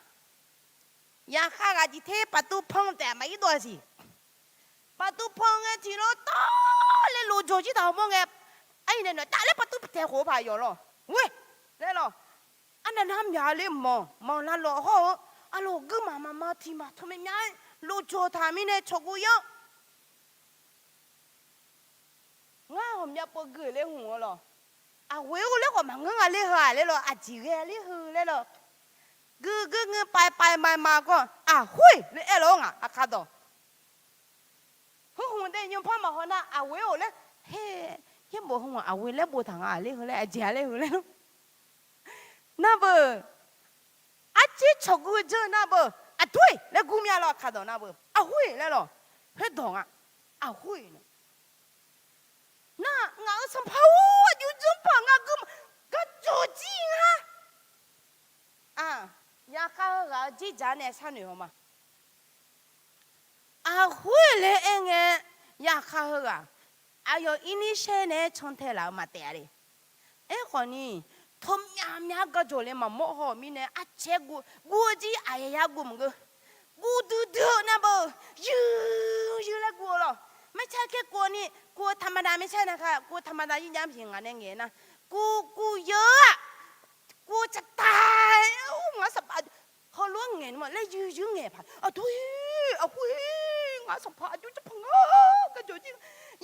Yaqkhav ghaq jeq ter paqtuv pan taef-a maqir dov-a siq. Paqtuv pan ngae tiq lawr tawr laer lojawr jir taq-awr mawr ngae, arnaeq naeq taf laer paqtuv taeq khof-eu paq yawf lawr. Ghoer laer lawr. Arnaeq nar myaq ler manq manq lar lawq hawr-eu, arlawq guirmaf maqma tiq maq teu mae myav-aer lojawr taq mirnae cawqguv yar Ngar ghawqmya pov gui-euq laer hmq-eu lawq. Aqghoe-or laer khawf maqngeur nga ler heu-aq laer lawq, aqjeq ghae ler heu laer lawq. Gui gui ngeur paev paev mav mav kawr, aqhoer laer aer lawq-awr ngaq aqkar dawq. Heu hmq dae nymr par maqhaw nar aqghoe-or laer, her, yaerbof heu-aq aqghoe laer boftaq nga ler heu laer, aqjeq-a ler heu laer lawr. Navbeuq, arciv cawqguv-eu jeur navbeuq, aqdoer laer gur myav lawr aqkar dawq navbeuq, aqhoer laer lawq. Khoerdawq nga, aqhoer nae. Nar ngaq-euq sanqpaq-or, aqjox janrpaq nga gui, garjawq jir nga. Yaqkhav heughaq-eu jirdzaq nae sharnoeq haw ma. Aqhoer laer aer ngae, yaqkhav heughaq aqyawf Irlirsaer nae-aer cantae laf-eu maqtaef-a le. Aerkhawf ni, tawmyav myav garjawq le maqmawr haw-eu mirnae arcaev guv, guv-eu jir aqyawf yar guv maqngeur. Guv duidui-eu navbeuq, yuir yuir laer guv-eu lawq. Maertsaer kaer kuv-eu ni, kuv-eu taqmaqda maertsaer nae ka, kuv-eu taqmaqda yir jav-a maqsiq ngaq nae ngaeq nar, kuv kuv yeur-aq, kuv-eu caqtaq-aer-awr ngaq-anr sanqpaq heulof-aer ngaeq nmr laer yuir yuir ngaeq paq, aqdoer, aqhoer, ngaq-anr sanqpaq aqjox janrpaq nga, garjawq jir,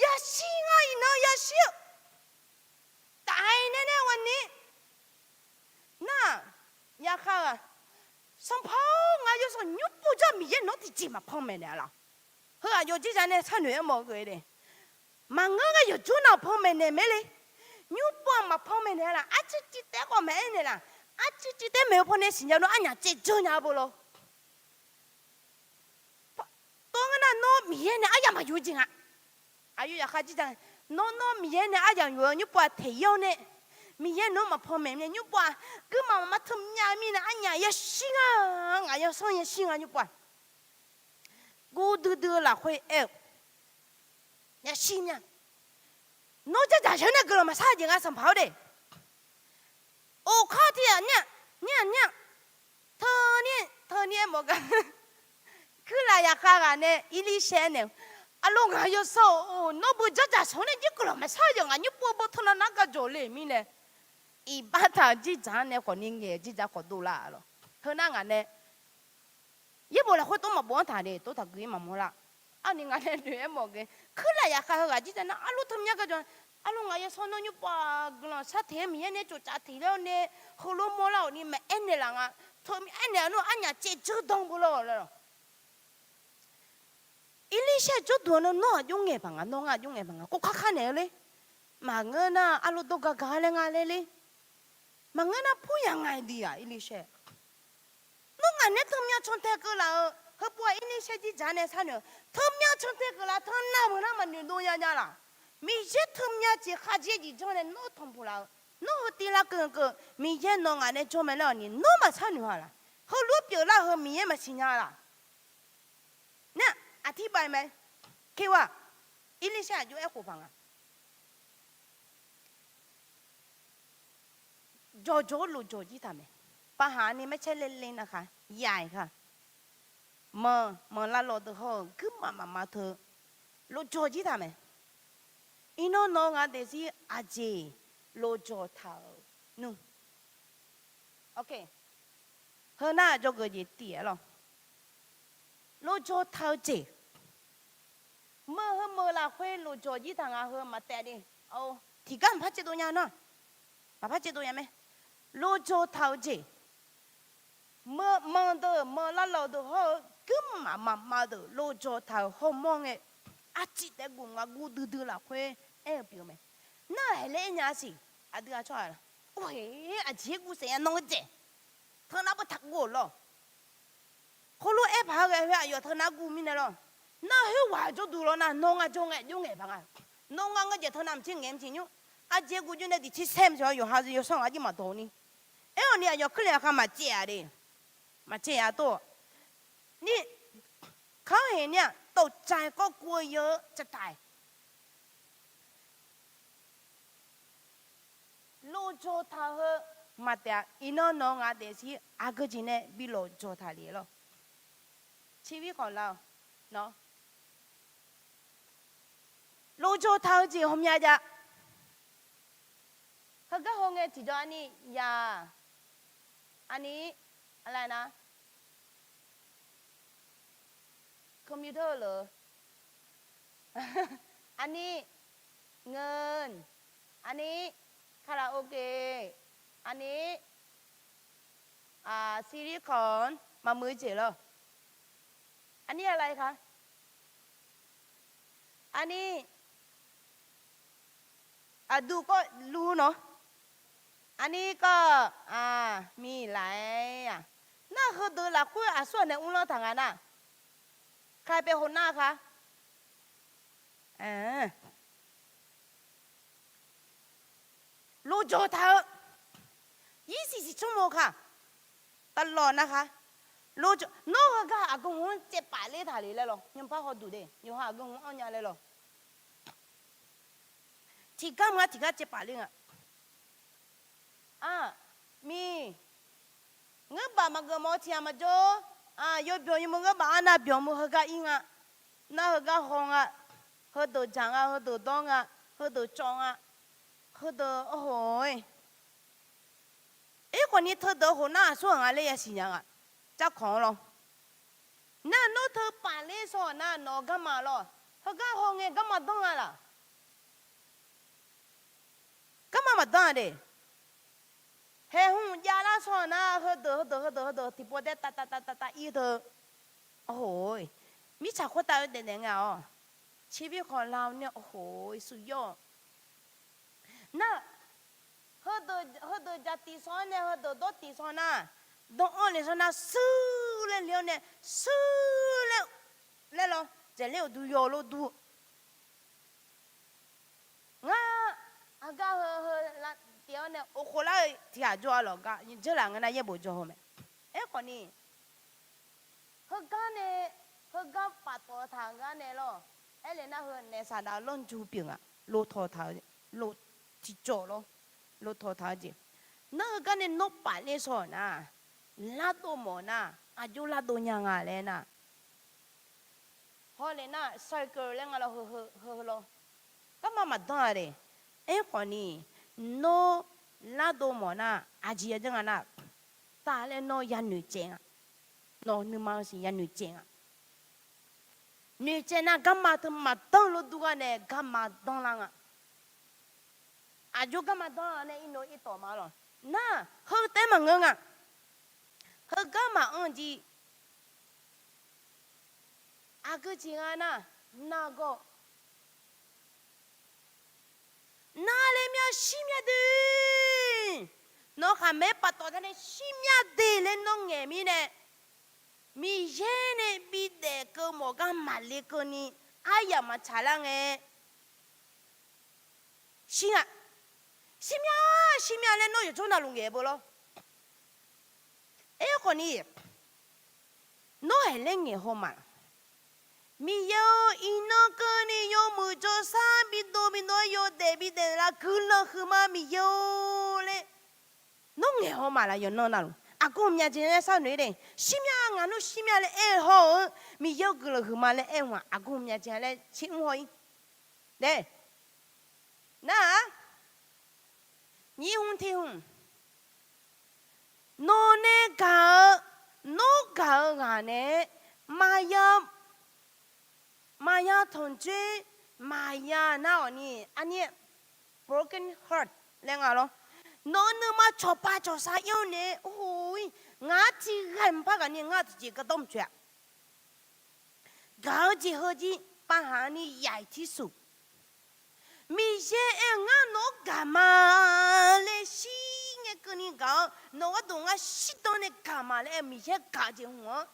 yashir nga iqnan yashir-eu taf-aer nae nae ghawqni. Nar, yaqkhav-aq, sanqpaq-or, ngaq yawsanr nymr pov jawr Miqyaer nawq-anr tiqjeq maqpanmaeq naeq-a laq. Heu aqyawf jirdzaq nae sharnoeq-aer mawf-eu le. Maqngeur ngae yawqjawr nav-aq panmaeq naeq mae le. Nymr pov-aq maqpanmaeq naeq-a laq, arciv civ taef-aer khawf maqaer naeq laq. Arciv civ taef-aer maeq-eu pawnae siqnya nar arnyaf caev dzeur nya-eu beu lawr. Tov ngar nar nawr Miqyaer nae aryamq maqyuf-eu jeq nga. Aqyawf yaqkhav jirdzaq, nawr nawr Miqyaer nae aryamq yuf-eu nymr pov-aq taeq-ir-awr nae, Miqyaer nawq-anr maqpanmaeq mirnae nymr pov-aq, guirmaf maqma teu myav mirnae arnyaf yashir nga, ngaq yawsanr yashir nga nymr pov-aq. Guv duidui-eu lafkhoer aer-eu, yashir myav. Nawr dzardzaq sheuq nae guiqlanq maqshar jeq nga sanqpaq-or de. Oqkar tiq ghaq nyir-aq, nyir-aq, nyir-aq. Teunyir, teunyir aer mawf gar. Kuirlaf yaqkhav ghaq nae Irlirsaer naeq-eu, aqloq ngaq yawsanr-or, nawr beu dzardzaq sheuq nae jir guiqlanq maqshar jeq ngaq nymr pov beu teunav nar garjawq le mirnae, iqbax taq-euq jirdzaq-anr nae khawf ni ngaeq-eu jirdzaq khawf dovlar lawq. Teunar ngaq nae yaerbof lafkhoer tov maqbof-anr taq de, tov taqgui-ir maqmawr lar. Arni ngaq nae noeq-aer mawf gae, kuirlaf yaqkhav heughaq jirdzaq nar arlof teu myav garjawq, arlof ngaq yawsanr nawr nymr pov-aq guiqlanq shar taeq-aer Miqyaer nae tsoftsaf taeq-awr nae heulof mawrlar-awq ni maqaer naeq laf nga. Teu aer naeq-a nar arnyaf caev dzeur dan beu lawr lawr. Irlirsaer jawrduq-a nar nawr aqjox ngaeq paq nga, nawr ngar aqjox ngaeq paq nga, kov kar kar naeq-eu ler. Maqngeur nar arlof dawr gar gar laer nga laer ler. Maqngeur nar pur yaq ngaeq diq-aq Irlirsaer. Nawr ngaq nae teumyav cantae keuvlaf-eu, heupov-aq Irlirsaer jirdzaq nae sharnoeq-eu, teumyav cantae keuvlaf teunav meuq nar maqnoeq dov nya nya laq. Miqyaer teumyav jeq khavjeq jeq janr nae nawr tanqpuq laf-eu, nawr heu tiv lar keuv keuv Miqyaer nawq ngaq nae jawr mae laer-awq ni nawr maqsharnoeq-a laq. Heulof-aer pyeuflar heu Miqyaer maqsiq nya laq. Nar, aqtirbav mae. Kewa, Irlirsaer aqjox aerkhof paq nga. Jawqjawq-awr lofjawq jir taq mae. Paqhaq ni maercaer ler ler nar kha, yaiq kha. Manq manq lavlawq deuq hawr-eu guirmaf mafma teu lofjawq jir taq mae. Iqnan nawq-eu ngaq daefzir aqjeq lofjawq taq-euq nmr. Heunar jawrgeuf jeq tif-aer lawr. Lofjawq taq-eu jeq. Meuq heu meuq lafkhoer lofjawq jir taq nga heu maqtaef de. Tiqgar maqpar caevdov nya nar, maqpar caevdov nya mae. Lofjawq taq-eu jeq. Meuq manq deuq manq lavlawq deuq hawr-eu guirmaf mafma deuq lofjawq taq-euq hawmawr ngae, arciv taef guv nga guv duidui lafkhoer aer-eu pyeuf-eu mae. Nar-aq haeq laer aer nya-a siq. Aqdui-aq tsawrhaq-a, or-eq aqjeq guv saef nya nan-eu jeq. Teunav beu taqguv-euq lawr. Khoerlof-aer paq-aer ghae khoer aqyawf teunav guv mirnae lawr. Nar khoerghaq jawrduq lawr nar nawr ngar jawr ngae jawr ngaeq paq nga. Nawr ngar ngeur jeq teunav maqtser ngaeq maqtser nymr. Aqjeq guv jir nae diqtir saer maqsiq-awr yawqha yawsanr ghaq jir maqdawq ni. Aer-awq ni aqyawf kuirlaf yaqkhav maqcaev-a de. Maqcaev-a tov. Ni, kanr heq ni-aq ตกใจ kawr kuv-eu yeu-eu caqtaq-iq. Lofjawq taq-eu heu maqtaef-a. Iqnan nawq-eu ngaq daefzir aqgeu jeq nae bi lofjawq taq lef lawr. Tservir khanqlar-awq. Nawr, lov jawr taq-eu jeq hawmya jav. Heugar hawngae tiqjawr arni ya, arni, aqlav nar, computer lef, arni, ngeur, arni, karaoke, arni, silicone maqmuiq-eu jeq lawr. Arni aqlav ka, arni, aqdui kawv lur nawr, arni kawv, miqlaer-aq, nar heudeuq lafkhoer aqsur ghaq nae uvlanr taq nga nar, kar pae hawnar ka, lov jawr taq-eu, yirsiq siq tsawrmawr ka, tavlawq nar ka, lov jawr, nawr heugar aqgeu hmq-anr caevpaf ler taq le laer lawr, nymrpar hawduq de, yawqha aqgeu hmq-anr anr nya laer lawr. Tiqgar mq-a tiqgar caevpaf ler nga. Aq, miq, ngeur baf maqgeuf mawf-eu tiq ghaq maqjawr. Aq, yawbyanq yawmuiq ngeur baf arnav byanq muiq heugar ir nga. Nar heugar haw nga. Heudeuq dzaq nga, heudeuq dawr nga, heudeuq cawv nga, heudeuq, oho-e. Irkhawf ni teudeuq khof nar aqsur ghaq nga laer yasiq nya nga. Carkawq-anr lawr. Nar nawr teu paf ler shaw-awq nar nawq-eu garma lawr. Heugar haw ngae garma danr nga laq? Garma maqdanr-a de. Haeqhmq javlar shaw-awq nar heudeuq heudeuq heudeuq heudeuq tiqpov taef tav tav tav tav tav ir teu. Oho, mirtsaq khoertav-eu daefdaef nga-awr, tservir khanqlar-awr nae, oho, suq yawr-awq. Nar, heudeuq jaq tiq shaw-awr nae heudeuq dawr tiq shaw nar, dan anr le shaw nar, suir laer le-awr nae, suir laer, laer lawr, dzaeqler uqdu yaw lof dur. Ngar, aqgar heu heu lavtiv-awr nae, oqkhof lar-eu tiq ghaq jawr-a lawq gar, dzeurlaf ngeur nar yaerbof jawr haw mae. Aerkhawf ni, heugar nae, heugar paftawf taq-eu gar nae lawr. Aerle nar heu naef saqdaq lanrju pyeuf nga, lof tawq taq-eu, lof tiqcawv lawr, lof tawq taq-eu jeq. Nar heugar nae nawr paf ler shaw-awq nar, lardov mawf nar, aqjox lardov nya nga laer nar, hawle nar cycle laer nga lawr, heu heu lawr. Garma maqdanr-a de. Aerkhawf ni, nawr lardov mawf nar aqjeq ya janr nga nar, taf laer nawr yanoeq caev nga. Nawq nuima-eu siq yanoeq caev nga. Noeqcaev nar garma teu maqdanr lof dur gar nae garma danrlar nga. Aqjox garma danrlar nae irnov irtawf ma lawq. Nar, heu taef-aer maqngeur nga. Heugar maqanr jir. Aqgeu jeq nga nar, nargawr, nar laer myav shir myav de. Nawq khaqmae paftawf taq nae shir myav de laer nawr ngaeq mirnae, Miqyaer nae bidaef keuv mawf gar maqle keuvni, aryamq maqtsaq lar ngae, shir nga. Shir myav, shir myav laer nawr yawqjawr navluf ngaeq beu lawr. Aerkhawf ni, nawr haeq laer ngaeq haw ma. Miqyaer-or, iqnan keuvni yawmuiq jawrshar bidov bidov-aer yawdaef bidaef lar guiqlanq huiqma Miqyaer-or laer nawr ngaeq haw ma laf. Yawqnan navluf aqgeu myav jeq laer sharnoeq-ir de. Shir myav, ngaq nmr shir myav laer aer-eu hawr-eu, Miqyaer-or guiqlanq huiqma laer aer-eu haq aqgeu myav jeq laer shir mr haw-ir de. Nar-aq, nyir hmr ter hmr, nawq nae gaq-eu, nawr gaq-eu ghaq nae maqya, maqya tanqdzoer, maqya nar-awq ni, arnir broken heart laer nga lawr. Nawq-eu nuima cawqpav cawqsar ir-awr nae, or, ngaq-anr tiqghaq maqpar ghaq ni ngar tiqjeq gardanr maqtsoeq-a. Gaq-eu jeq heujir pavhaq-anr ni yaiq tirsuq. Miqyaer aer-eu ngar nawq-anr gaq ma laer shir ngae keuvni gaq-awr, nawq gharduq ngar shirdan nae gaq ma laer aer-eu Miqyaer gaq-eu jeq hmq-anr,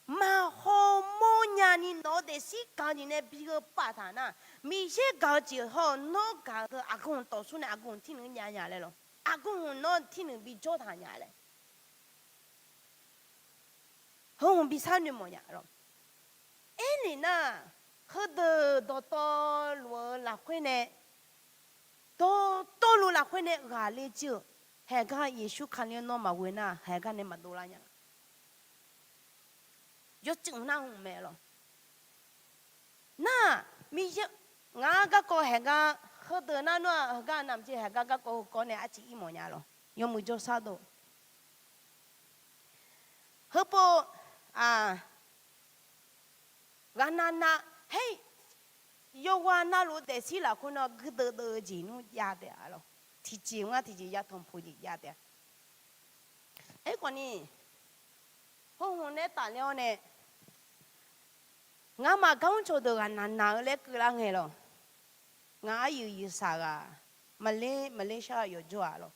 maqhaw mawrnya ni nawq-eu daefzir gaq-eu jeq nae bi gheu paftaq nar, Miqyaer gaq-eu jeq haw-eu nawr gaq-eu teu aqgeu hmq tawfsur nae aqgeu hmq tirnui jav nya laer lawq. Aqgeu hmq nawr tirnui bijawr taq nya laer. Heu hmq bi sharnoeq mawf nya lawq. Aerlef nar, heudeuq dawqtawvluf-eu lafkhoer nae, dawqtawvluf lafkhoer nae ghaqler jir-euq haeqgar Yeqsur Kali-anr nawr maqghoe nar, haeqgar nae maqdov lar nya-a. yawtsuif nar hmq mae lawq. Nar-aq, Miqyaer, ngaq-anr garkawv haeqgar, heudeuq nar nawr-aq heugar navmaqtser haeqgar garkawv heukawv nae arciv ir mawf nya lawq. Yawmuiq jawrshar dov. Heupov, aq, ghaqnavnav, her, yawqghaq navluf daefzir lafkhoer nawr guirdeuv deuv-eu jeq nmr jav taef-a lawq. Tiqjeq ngar tiqjeq yatanq puq jeq jav taef-a. Aerkhawfni, hawr hmq nae tafler-awr nae, ngamaf gar mr cawqdeuq ghaqnavnav-eu laer keuvlar ngae lawq. Ngaq aryuif yuifsaq ghaq, maqler maqler shar-eu yawqjawr-aq lawq.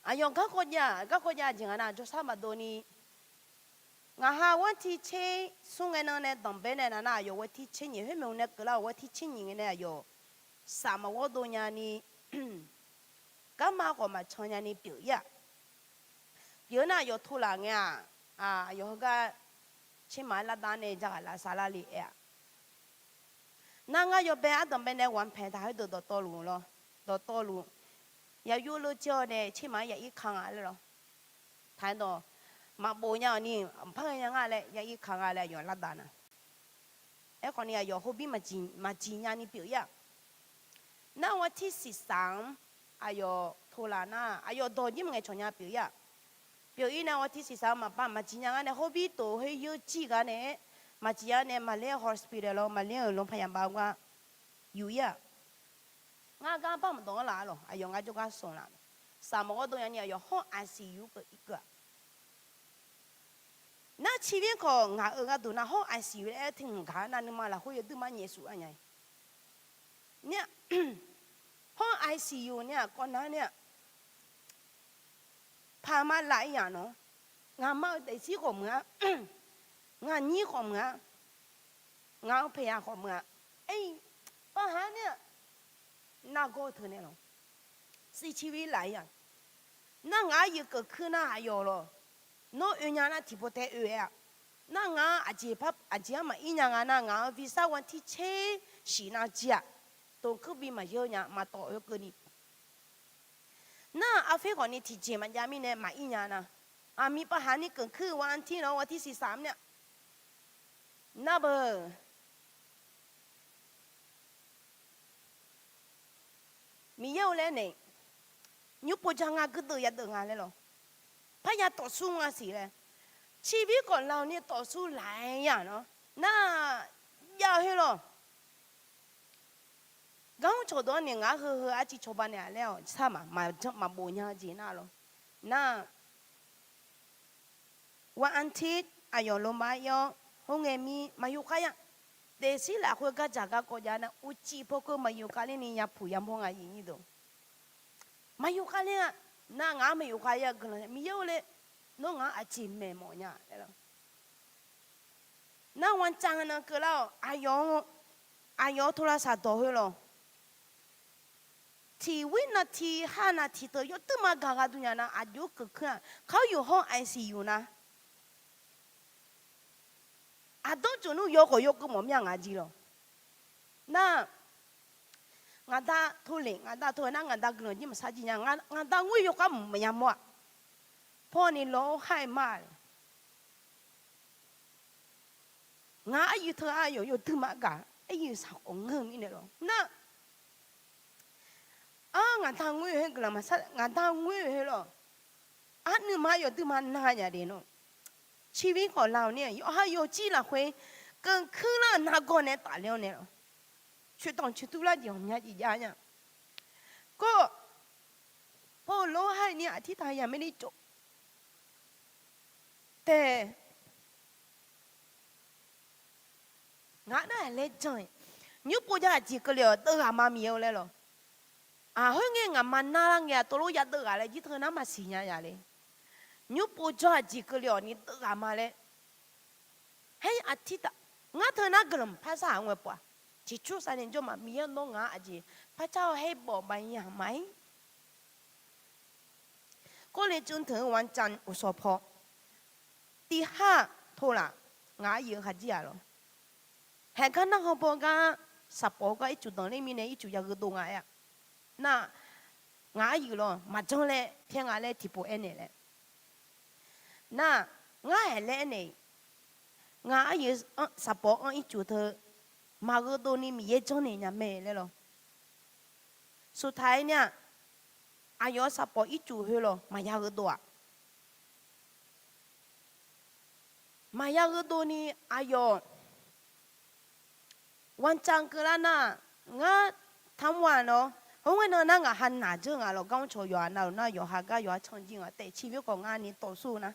Aqyawf garkawv jav, garkawv jav jeq ngaq nav jawrshar maqdov ni, ngaq ha ghanr tir tser smr ngae nan nae danqbae nae nav nar aqyawf ghae tir tser nyiq khoer maeqhu nae keuvlar-awq ghae tir tser nyiq ngae nae aqyawf saf maqghawr dov nyani, garma khawf maqcan nyani pyeuf-ir-aq. Pyeuf-eu nar aqyawf tov laf ngae-aq, aqyawf heugar tser maq-aer lavdav nae jaghaq lavsav lar le aer-aq. Nar ngar yawbae ardanqbae nae ghaq paeq taq khoerdeuq dawqtawvluf lawr, dawqtawvluf, ya yur leur jir-awr nae tser maq-aer ya ir ka nga laer lawr. Taq-aer dawq, maqbof nya-awq ni, maqpar ghae nya nga laer ya ir ka nga laer aqyawf lavdav na. Aerkhawfni aqyawf hobir maqjiq nyani pyeuf-ir-aq. Nar ghae tir siqsaq-anr aqyawf tov laf nar aqyawf dawq jir maqngaeq cawq nya pyeuf-ir-aq. Pyeuf-ir nae ghae tir siqsaq-anr maqpar maqjiq nya gar nae hobir tof khoer yeur jir gar nae-aer, maqjiq nya nae maqler-eu hospital lawr maqler-euq โรงพยาบาล gar yuf-ir-aq. Ngar gar bar maqdawq-anr laf-a lawq, aqyawf ngar jawrgar sanq laf. Saq maqghawr dov nyani aqyawf hawr-iq siqyur keuv ir keuv-aq. Nar civir khawf ngaq-euq gharduq nar hawr-iq siqyur laer aer teu hmq gaq-a nar nuima lafkhoer yawduir mar nyaef suf-a nya-ir. Nar, hawr-iq siqyur nar-aq kawv nar nar-aq, paq ma laf-ir yaq nawr, ngaqma-euq daefzir khawf meuq-a, ngaqnyir khawf meuq-a, ngaq-euq paeqyaq khawf meuq-a, aer, paq ha nar-aq, nargawr teu nae lawq, siq civir laf-ir-aq. Nar ngaq-anr yuf keuvkuir nar aqyawf lawq, nawr oe nya nar tiqpov tae oe-aer-aq. Nar ngaq-anr aqjeq par aqjeq-anr maqir nya nga nar ngaq-anr visar ghae tir tser shif nav jir-aq, tov kuir bi maqyeur nya maqtawf-eu keuvni. Nar-aq arfer khawfni tiqjeq maqjav mirnae maqir nya na. Aqmiq paq ha ni keuvkuir ghae tir lawr ghae tir siqsaq mr nar, nar beu Miqyaer-eu laer nae, nymr pov ja nga guirdeuv yadeuv nga laer lawq. Parya tawfsur nga siq laer, civir khawf lavni tawfsur laf-aer yaq nawr, nar, jav-eu khoer lawq. Gar mr cawqdeuq-anr nae ngaq-anr heu heu arciv cawba naeq-a laer-awq sar maq, maqbof nya-eu jeq nar lawq. Nar, ghae tir aqyawf loma ir-awr, khoerngae mir maqyuf kar ya. Daefzir lafkhoer gardzaq garkawv jav nar uqcif paw keuv maqyuf kar ler ni yapuq yamawr nga iq nyir deuq. Maqyuf kar ler-a. Nar ngaq-anr maqyuf kar ya guiqlanq Miqyaer-or laer, nawr ngaq-anr aqjeq maeq mawf nya laer lawq. Nar ghae cav nan keuvlar-awq, aqyawf-anr, aqyawf-anr tov lavsaq dawq khoer lawq. Tiq wir nav tiq ha nav tiq teu yawduir ma gaq gha duq nya nar aqjox-aer keuvkuir-aq, kar yawqhawr-iq siq yuf nar, aqdanr tsofnmr yawkhawf yawkeuv mawf mir-a ngaq jir lawq. Nar, ngaqda tov lef, ngaqda tov-aer nar ngaqda guiqlanq jir maqsar jir nya, ngaqda ngoer yawkhav mq maqya mawr-aq, pawni lawr-awr haer ma le. Ngaq aryuif teu-aq yawf yawduir ma gaq, aryuif saqkhawf ngeur-eu mirnae lawq. Nar, ar ngaqda ngoer-eu khoer guiqlanq maqsar, ngaqda ngoer-eu khoer lawq. Arnuima yawduir ma nar nya le nawr, civir khawf lar-awq ni yawqha yawjir lafkhoer keuvkuir lar-eu nargawr nae tafler-awr nae lawq. Coeqdanq coeqtur lar jeq ghawqmya jeq jav nya. Kawr, pawlawr haer ni aqtirtaq yamr ni cawv tae, ngaq nar-aq laer jan-iq, nymr pov ja aqjeq keuvle-awq deuv ghaq ma Miqyaer-or laer lawq. Aq, khoerngae ngaq ma nar lar ngae-aq tov lof ya deuv ghaq laer jir teu nar maqsiq nya ya le. Nymr pov ja aqjeq keuvle-awq ni deuv ghaq ma laer. Haer aqtirtaq, ngar teu nar guiqlanq par sar-aq ngae pov-aq, ciqcur sar nae jawr ma Miqyaer nawr ngaq-anr aqjeq par car-awr haer bawf ma yaq ma-ir. Kawrle cuvteuq-eu วันจันทร์ uqshawq paw, tiq ha tov laf, ngaq aryuif-eu khaqjir-aq lawq. Haeqgar narhawr baw gar, saqpawf-eu gar ircuf danqler mirnae ircuf yagheu dov nga aer-a. Nar, ngaq aryuif lawq maqjanr laer pyaer nga laer tiqpov aernaeq laer. Nar, Ngar haeq laer aernaeq-iq, ngaq aryuif saqpawf-anr ircuf teu maqgheu dovni Miqyaer janrnaeq nya mae laer lawr. Suqtaq-aer nar-aq, aqyawf-euq saqpawf ircuf khoerlof maqya gheudov-aq. Maqya gheudovni aqyawf wancav keuvlar nar-aq, ngar tamr-a nawr, hawr ngae nan nar ngaq ha naq dzeur ngaq lawq, gar mrcawq yawqha navluf nar yawqha gar yawqha canjir ngaq taef ciqbymr khawf ngar ni tawfsur nar,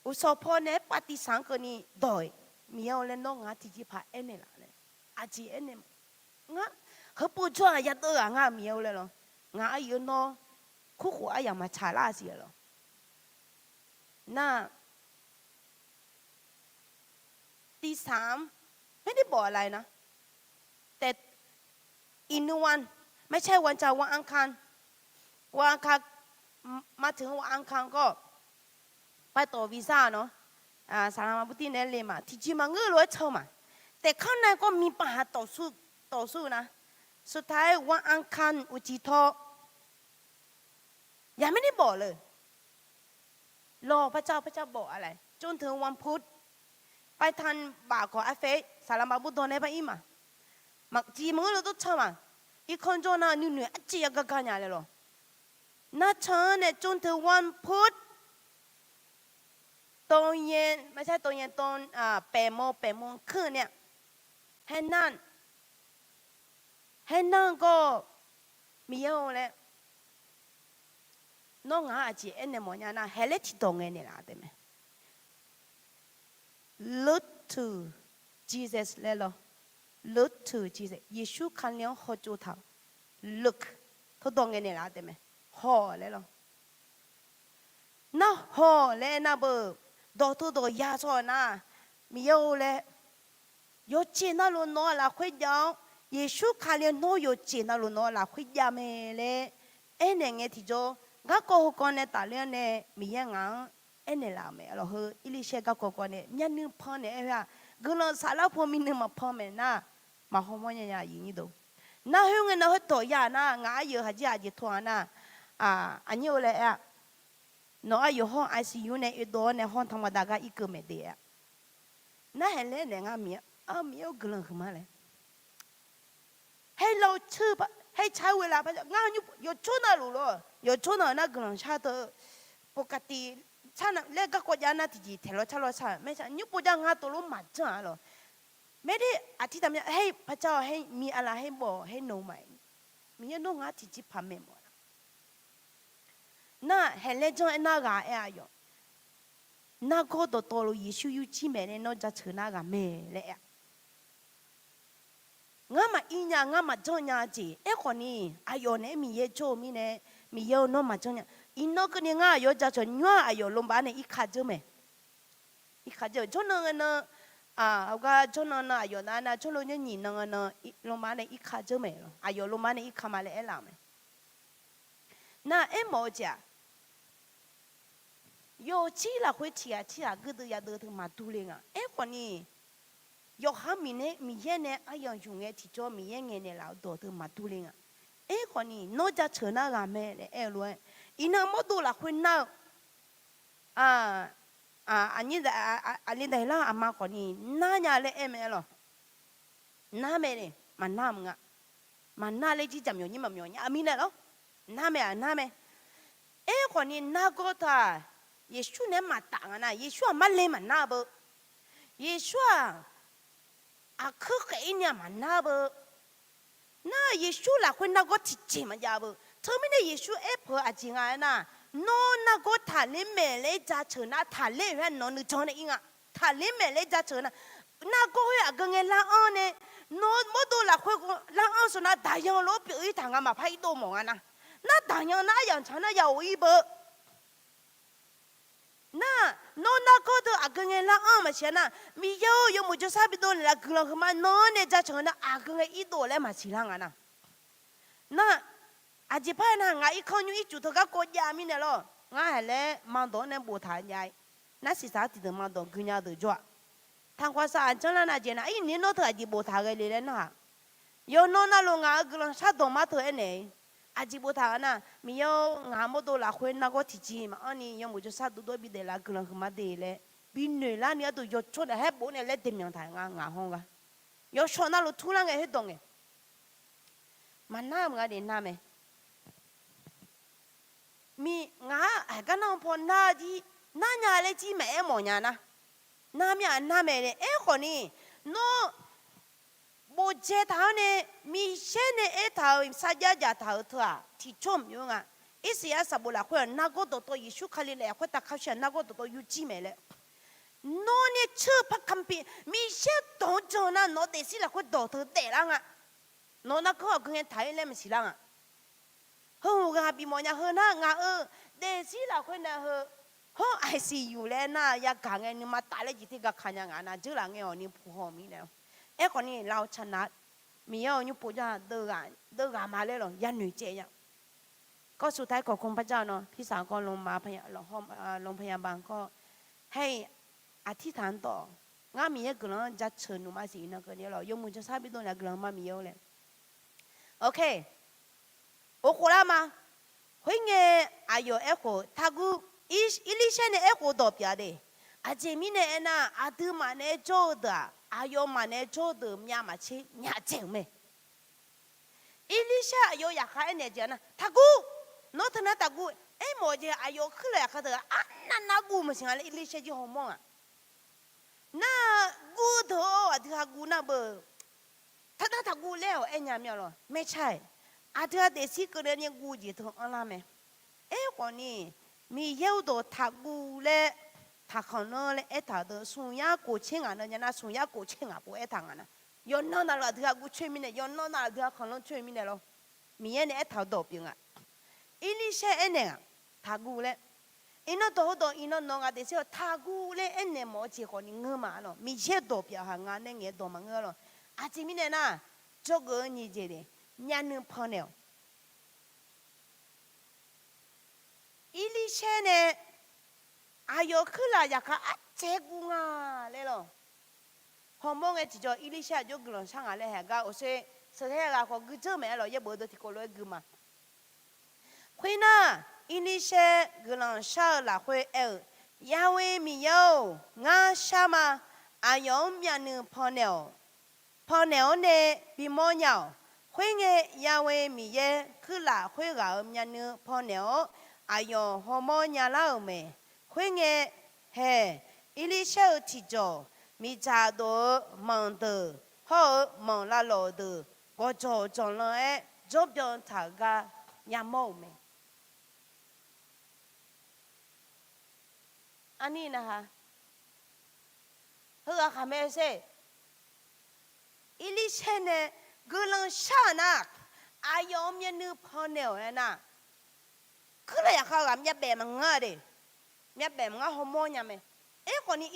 uqsawq paw naeq-aer pav tiqsaq-anr keuvni dawq-iq, Miqyaer-eu laer nawr ngaq tiqjeqpaq aernaeq laf laer, aqjeq aernaeq ma. Ngar heupov jawr-aq yadeuv ghaq ngar Miqyaer-eu laer lawr, ngaq aryuif-eu nawr kurkhof aryamq maqtsaq lar siq lawr. Nar-aq, tiqsaq-anr ไม่ได้บอกอะไรนะ แต่อีกหนึ่งวัน ไม่ใช่วันจันทร์ วันอังคาร วันอังคาร มาถึงวันอังคารก็ ไปต่อวีซ่าเนอะ สหรัฐอาหรับเอมิเรตส์ nae le ma, tiqjeq maqngeur lof-aer can ma. แต่ข้างในก็มีปัญหาต่อสู้ ต่อสู้นะ สุดท้ายวันอังคาร uqcif taw ยังไม่ได้บอกเลย Lawq, พระเจ้า พระเจ้าบอกอะไร จนถึงวันพุธ ไปทันบ่ายของอาเฟส สหรัฐอาหรับเอมิเรตส์ nae ba ir ma. Maqjeq maqngeur lof-aer can ma. Irkanr jawr nar nuinoeq arciv ya gar gar nya laer lawq. Nar can-anr nae จนถึงวันพุธ ตอนเย็น ไม่ใช่ตอนเย็น ตอน อ่า แปดโมง แปดโมงครึ่งเนี่ย ให้นั่ง ให้นั่งก็ Miqyaer-or laer, nawr ngaq-anr aqjeq aernaeq mawf nya nar, haeq laer tiqdawq ngae naeqlaf taef mae. Look to Jesus laer lawr. Look to Jesus. Yeqsur Kali-anr hawtsov taq-awq. Look. Teudawq ngae naeqlaf taef mae. Haw laer lawr. Nar haw laer aernar beu, dawq teudawq ya sawr-eu nar, Miqyaer-or laer, yawqjeq navluf nawq-eu lafkhoer jav-awr, Yeqsur Kali nawr yawqjeq navluf nawq-eu lafkhoer jav mae laer aernaeq ngae tiqjawr, garkawv heukawv nae tafler-anr nae Miqyaer ngaq-anr aernaeq laf-euq mae. Lawq heu Erlirsaer garkawv kawv nae myavnuiv pan naeq-aer khoer-aq, guiqlanq saflar paw minui maqpan mae nar, maqhaw mawr nya nya aqyuif nyir deuq. Nar khoerngae nan khoerdawq ya nar, ngaq aryuif haqjir aqjeq tawq-a nar, aqnyir-eu laer aer-a, nawq aryuif hawr-eu ICU nae oedov-awr nae hawr tanqma dav gar irkeuv maeq de-a. Nar haeq laer naeq ngar Miqyaer-or guiqlanq huiqma laer. Haer lar-eu ceurbaq haer car ghoe laf par ngar yawqjawr navluf lawr, yawqjawr navluf nar guiqlanq shar teu, ปกติ laer garkawv jav nar tiqjeq taeq lawr car lawr car mae, nymr pov jav ngar tov lof maqjanr-a lawq. Maerder aqtir taq mya haer par car-awr haer mi aqlaf haer bawf haer noeq ma. Miqyaer nawr ngar tiqjeqpaq maeq mawf la. Nar haeq laer janr aernar ghaq aer-a yawq. Nargawr dawqtawvluf Yeqsur yurjir maeq nae nawr jaceuq nar ghaq mae laer aer-a. Ngar maqir nya ngar maqjanr nya jeq aerkhawf ni, aqyawf naeq-aer Miqyaer jawr-eu mirnae, Miqyaer-eu nawr maqjanr nya. Iqnan keuvni ngar aqyawf-anr jaceuq nymr-aq aqyawf lmqbav nae irka dzeur mae. Irka dzeur jawrnan ngae nan, aqgar jawrnan nan aqyawf nav nav jawrlo nymr nyiq nan ngae nan lmqbav nae irka dzeur mae lawq. Aqyawf lmqbav nae irka ma laer aerlaf-euq mae. Nar aermawf-eu jeq-aq, yawqjir lafkhoer tiqghaq tirghaq gerdeuv yadeuv teu maqdur le nga. Aerkhawf ni, yawqha Miqyaer nae aryamq yuf ngae tiqjawr Miqyaer ngaeqnaeq laf-eu dawq teu maqdur le nga. Aerkhawf ni nawr jaceuq nar ghaq mae laer aer-eu lof-aer, iqnan mawrdo lafkhoer nar-eu aqli daqlar aqma khawf ni nar nya laer aer mae lawq. Nar mae le, maqnar mq nga. Maqnar laer jir jaqmyawf nyir maqmyawf nya-eu mirnae lawr. Nar mae-aq nar mae. Aerkhawf ni nargawr taq-aq, Yeqsur naeq-aer maqtaf nga nar, Yeqsur-aq marle maqnar beu. Yeqsur-aq aqkuir khaef-ir ni-aq maqnar beu. Nar-aq Yeqsur lafkhoer nargawr tiqjeq maqjav beu. Teumirnae Yeqsur aerpeuq-eu aqjeq nga aernar, nawr nargawr taqler maeq laer jaceuq nar taqler-euq-aer nawq nuijan nae ir nga. Taqler maeq laer jaceuq nar, nargawr khoer aqgeu ngae lar-anr nae, nawr mawrdo lafkhoer lar-anr sawq nar daqyan lof-aer pyeuf-ir taq nga maqpar irdov mawf nga nar. Nar daqyan nar aryamq tsaq nar ya of-ir beu. Nar, nawr nargawr deuq aqgeu ngae lar-anr maqsiq-a nar, Miqyaer-or yawmuiq jawrshar bidov naeqlaf guiqlanq huiqma nan-anr nae jaceuq-eu nar aqgeu ngae irdov laer maqsiq lar nga nar. Nar, aqjeqpar-aer nar ngaq irkanr nymr ircuf teu garkawv jav mirnae lawr, ngar haiq laer maqdawq-anr nae boftaq jav-ir. Narsiq saq-anr tiqdeuq maqdawq guinya deuq jawr-aq, taqkawq saq aqjanr lar nav jeq nar ir ni nawr teu aqjeq boftaq ghae le laer nar-aq, yawqnan navluf ngaq-euq guiqlanq shardawq mar teu aernaeq-ir. Aqjeq boftaq-a nar, Miqyaer-or, ngaq-euq mawrdo lafkhoer nargawr tiqjeq maqanr ni yawmuiq jawrshar dovdov bidaef laf guiqlanq huiqma de laer binoeq larni arduq yawtsawr naeq haer bof-awr nae laer daeqmyanq taq-euq nga, ngaq hawr-eu gar. Yawshawr navluf turlar ngae khoerdawq ngae, maqnar-eu maqnga de nar mae. Miq ngaq-aq aqgar nar-eu paw nar jir, nar nya laer jir maqaer mawf nya nar, nar mir-aq nar mae laer aerkhawf ni, nawr bofdzae taq-awr nae, Miqyaer nae aertaq-euq sarjax jaqtaq-euq teu-aq tiqcawr maqbyov nga. Irsaqyar sanqbof lafkhoer-aq nargawr dawqtawv Yeqsur Kali lafyaq khoertav kavshir-aq nargawr dawqtawv yurjir mae laer. Nawr nae tseur par kampi Miqyaer dawq-anr jan nar nawq daefzir lafkhoer dawq teu daeflar nga. Nawq nargawr aqgeu ngae taq-ir laer maqsiq lar nga. Heu hmq ghaq bifmawf nya heu nar ngaq-euq daefzir lafkhoer nae heu hawr-aq siqyuq laer nar yagaq ngae nuima taf laer jeq ter gaka nya ngaq nar dzeurlaf ngae-awq ni puq haw-eu mirnae. Aerkhawf ni laf-eu tsaqnaq Miqyaer-euq nymr pov jar deuv ghaq ma laer lawq yanoeq caev nya. ก็สุดท้ายขอบคุณพระเจ้าเนาะ พี่สาวก็ลงมาพยา- ลงพยาบาลก็ให้อธิษฐานต่อ ngar Miqyaer guiqlanq-anr jaceuq nuima siq iqnan keuvni lawq yawmuiq jawrshar bidov nae guiqlanq ma Miqyaer-or laer. Ok, of khof lar ma. Khoerngae aqyawf aerkhof taqguv, Irlirsaer nae aerkhof dawq pyeuf-a de. Aqjeq mirnae aernar, aqduimaf naeq-aer jawr-eu deuq-aq, aqyawfmaf naeq-aer jawr-eu deuq myav maqtser nya tsaeq-euq mae. Irlirsaer aqyawf yaqkhav aernaeq jeq-a nar, taqguv, nawr teunar taqguv, aermawf-eu jeq aqyawf kuirlaf yaqkhav deuq-aq arnavnav guv maqsiq nga laer Irlirsaer jir hawmawr nga. Nar guv deuq-or aqdui ha guv nar beu, taqdar taqguv laer-awq aernya mir-a lawq. Maertsa-iq, aqdui ha daefzir keuvni guv jeq teu anrlar mae. Aerkhawf ni, Miqyaer-or dawq taqguv laer taqkhanqlanr laer aertaq-eu deuq smq yar kof tser ngaq nan nya nar, smq yar kof tser ngaq pov aertaq ngaq nar, yawqnan navluf aqdui ha guv coer mirnae, yawqnan navluf aqdui ha khanqlanr coer-eu mirnae lawr. Miqyaer nae aertaq-eu dawq pyeuf nga. Irlirsaer aernaeq-aq, taqguv laer. Iqnan dawq heudawq iqnan nawq ngaq daefzir-awq taqguv laer aernaeq mawf-eu jeq khawf ni ngeur ma-a lawq. Miqyaer dawq pyeuf-a haq nga nae ngaeq-aer dawq maqngeur-a lawq. Aqjeq mirnae nar, jawrgeuf-eu nyiq jeq de, myavnuiv pannaeq-awq. Irlirsaer nae aqyawf kuirlaf yaqkhav arcaev guv nga laer lawq. Hawmawr ngae tiqjawr Irlirsaer aqjox guiqlanq shar ngaq laer haeq gar awqsoer sheuqhaer ghaq khawf guidzeur maeq-a lawq. Yaerbof deuq tiqkawv lof-aer gui ma. Khoernar, Irlirsaer guiqlanq shar-eu lafkhoer aer-eu, Yahweh Miqyaer-or, ngar shar ma. Aqyawf-anr myavnuiv pannaeq-awq. Pannaeq-awr nae bimawr nya-awq. Khoerngae, Yahweh Miqyaer kuirlaf khoerghaq-euq myavnuiv pannaeq-awr, aqyawf hawmawr nyalar-euq mae. Khoerngae, haeq, Irlirsaer-euq tiqjawq, miqdzaq dof-eu manq deuq hawr-eu manq lavlawq deuq gawqjawq janqlan-aer jawrbyan taq-euq gar yamawr-euq mae. Arnir narha, heughaq khaqmae sher. Irlirsaer nae guiqlanq shar-euq nar, aqyawf-anr myavnuiv pannaeq-awq laer nar, kuirlaf yaqkhav ghaq myavbaef maqngeur-a de. Myavbaef maqngeur, hawmawr nya mae. Aerkhawf ni,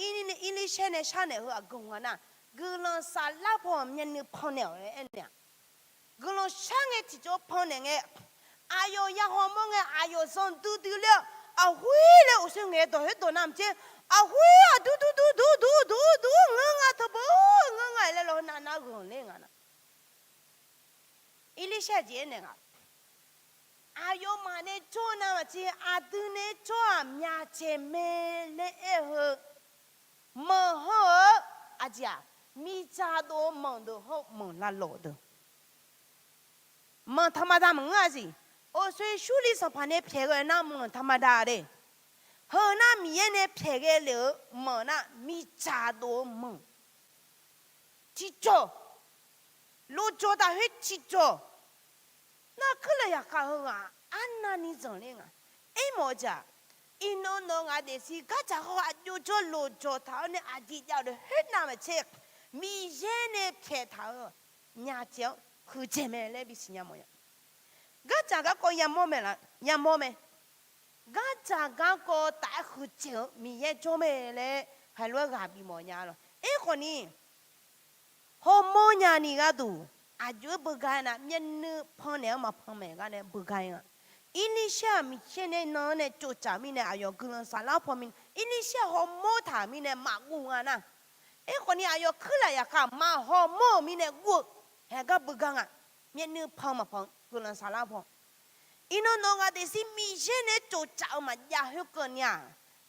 Irlirsaer nae sharnaeq heu aqgeu nga nar, guiqlanq saflar paw-anr myavnuiv pannaeq-awq laer aernaeq-aq, guiqlanq shar ngae tiqjawr pannaeq ngae, aqyawf ya hawmawr ngae aqyawf zanqdui dui ler-awr, aqhoer laer awqsoer ngaeq-aer dawq khoerdawq nar maqtser, aqhoer aqdui dui dui dui dui dui dui ngeur nga teu beu, ngeur nga-iq laer lawr heu nar nar ghanqler nga nar. Irlirsaer aqjeq aernaeq nga, aqyawfmaf nae jawr-eu nar maqtser, aqdui nae jawr-aq myavcaeq mae laer aer-eu heu, manq hawr-eu aqjeq-aq, miqdzaq dof-eu manq deuq hawr-eu manq lavlawq deuq, manq taqmada maqngeur-a siq. Awqsoer Surli sanqpaq nae pyaeq ghae nar manq taqmada de. Heu nar Miqyaer nae pyaeq ghae lef-eu manq nar miqdzaq dof-eu manq tiqjawq, lofjawq taq khoer tiqjawq. Nar kuirlaf yaqkhav heughaq arnavni zanqler nga. Aermawf-eu jeq-aq, iqnan nawq ngaq daefzir gardzaq haw aqjox jawr lofjawq taq-awr nae aqjeq jav-eu deuq khoernav maqtser, Miqyaer nae pyaeq taq-eu myavcaeq-anr huiqdzaeq mae laer bisiq nya mawf-a. Gardzaq garkawv yamawr mae, yamawr mae. Gardzaq garkawv taf-aer huiqdzaeq-eu Miqyaer jawr mae laer haiq lof-aer ghaq bifmawf nya-a lawq. Aerkhawf ni, hawmawr nyani gharduq aqjox-aer beugar-aer nar, myavnuiv pannaeq-anr maqpan maeq gar nae beugar-aer nga. Irlirsaer-aq Miqyaer nae nan-anr nae tsovtsaf mirnae aqyawf guiqlanq saflar paw mirnae, Irlirsaer hawmawr taq mirnae maqguv nga nar. Aerkhawf ni aqyawf kuirlaf yaqkhav maqhawmawr-euq mirnae guv-eu haeq gar beugar nga. Myavnuiv pan maqpan guiqlanq saflar paw Iqnan nawq ghaq daefzir Miqyaer nae tsoftsaf-eu maqjav khoerkeuvni-aq,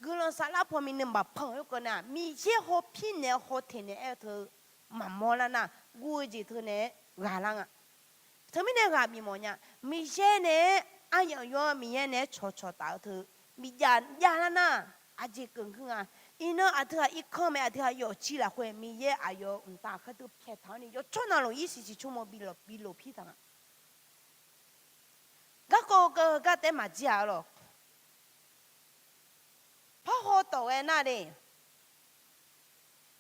guiqlanq saflar paw minui maqpan khoerkeuvni-aq, Miqyaer hawpir naeq-aer hawteq naeq-aer-eu teu maqmawr lar nar, guv-eu jeq teu naeq-aer ghaqlar nga. Teumirnae ghaq bifmawf nya. Miqyaer nae-aer aryamq yaw-awr Miqyaer nae-aer cawqcawq taf-eu teu bijav javlar nar, aqjeq keuv gui nga. Iqnan aqdui-aq irkanr mae, aqdui-aq yawfjir lafkhoer Miqyaer aqyawf-euq mqtav kharduq pyaeq taq-awr ni yawcawr navluf irsiq siqcur mawr bi lofpir taq nga. Garkawv-eu geu heugar taef-aer maqjir-a lawq. Parhaw tawq ghae nar le,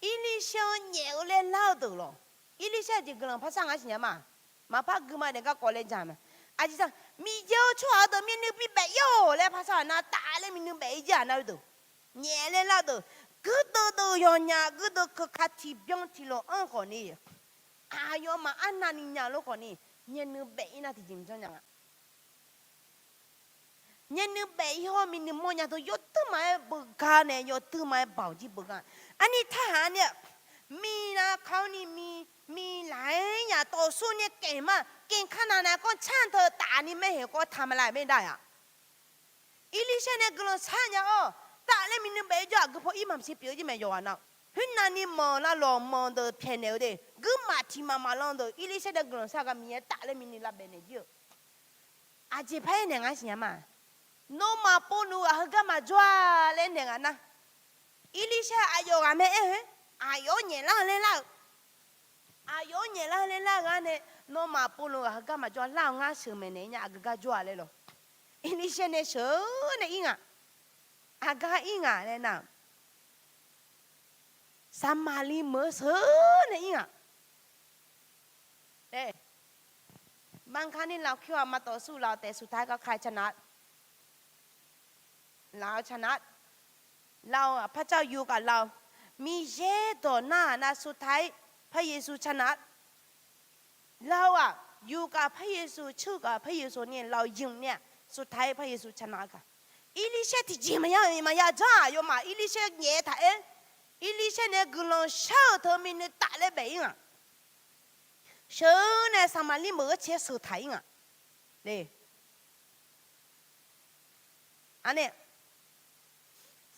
Irlirsaer-anr nyaef-eu laer lar-eu deuq lawq. Irlirsaer aqjeq guiqlanq par shar nga siqnya ma. Maqpar gui ma nae garkawv laer ja mae. Aqjeq sar, Miqyaer-or, tsawrhaq-eu deuq minui bibaef ir-awq laer par shar-aq nar, taf laer minui baef ir jir-aq nar-eu deuq. Nyaef laer lar-eu deuq. Guirdeuv deuv yawnya, guirdeuv keuka tiqbyan tiqlof anr khawfni, aqyawfmaf arnavni nya lof khawfni, nyaenuiv baef ir nar tiqjeq maqjanr nya nga. Nyaenuiv baef ir hawr minui mawrnya deuq yawduirma-aer beugar nae yawduirma-aer baoq jir beugar. Arni tarhaq-a ni-aq, minav kaq-awr ni mi, mi laq-aer yaq tawfsur nae kaef ma, kaef kanav nae kawr canr teu taf ni maerheq kawr ta ma laer maer dar-aq. Irlirsaer nae guiqlanq shar nya-awr, taf laer minui baef ir jawr-aq, guipaw ir maqsiq pyeuf-eu jir mae yawqghaq na. Khoernavni manq lavlawq manq deuq pyaeqnaeq-eu de, guirmaf tiq maf maqlan deuq Irlirsaer nae guiqlanq shar gar Miqyaer taf laer minui lavbaef naeq jir-eu. Aqjeq par-aer naeq nga siqnya ma. Nawmaf povluf ghaq heugar maqjawr-a laer naeq nga nar, Irlirsaer aqyawf ghaq mae aer-eu, aqyawf-anr nyaeflar-eu laer lar-eu, aqyawf-anr nyaeflar-eu laer lar-eu gar nae, nawmaf povluf ghaq heugar maqjawr lar-eu ngar sheuq maeqnaeq nya aqgeu gar jawr-a laer lawq. Irlirsaer nae sheuq-eu nae ir nga. Aqgar ir nga laer nar, Saqmaqliv meuq-eu sheuq-eu nae ir nga. บางครั้งนี่เราคิดว่ามาต่อสู้เรา แต่สุดท้ายก็ใครชนะ เราชนะ เราอะ พระเจ้าอยู่กับเรา Miqyaer dawq nar-aq nav สุดท้าย พระเยซู ชนะ เราอะ อยู่กับพระเยซู ชื่อกับพระเยซูเนี่ย เรายืนเนี่ย สุดท้ายพระเยซูชนะค่ะ Irlirsaer tiqjeq maqya maqya janr-aq, aqyawfmaf Irlirsaer nyaef taq-aer, Irlirsaer nae guiqlanq shar-euq teu minui taf laer baef ir nga. Sheuq-eu nae Saqmaqliv meuq-eu ghaer cae sheuq taq ir nga.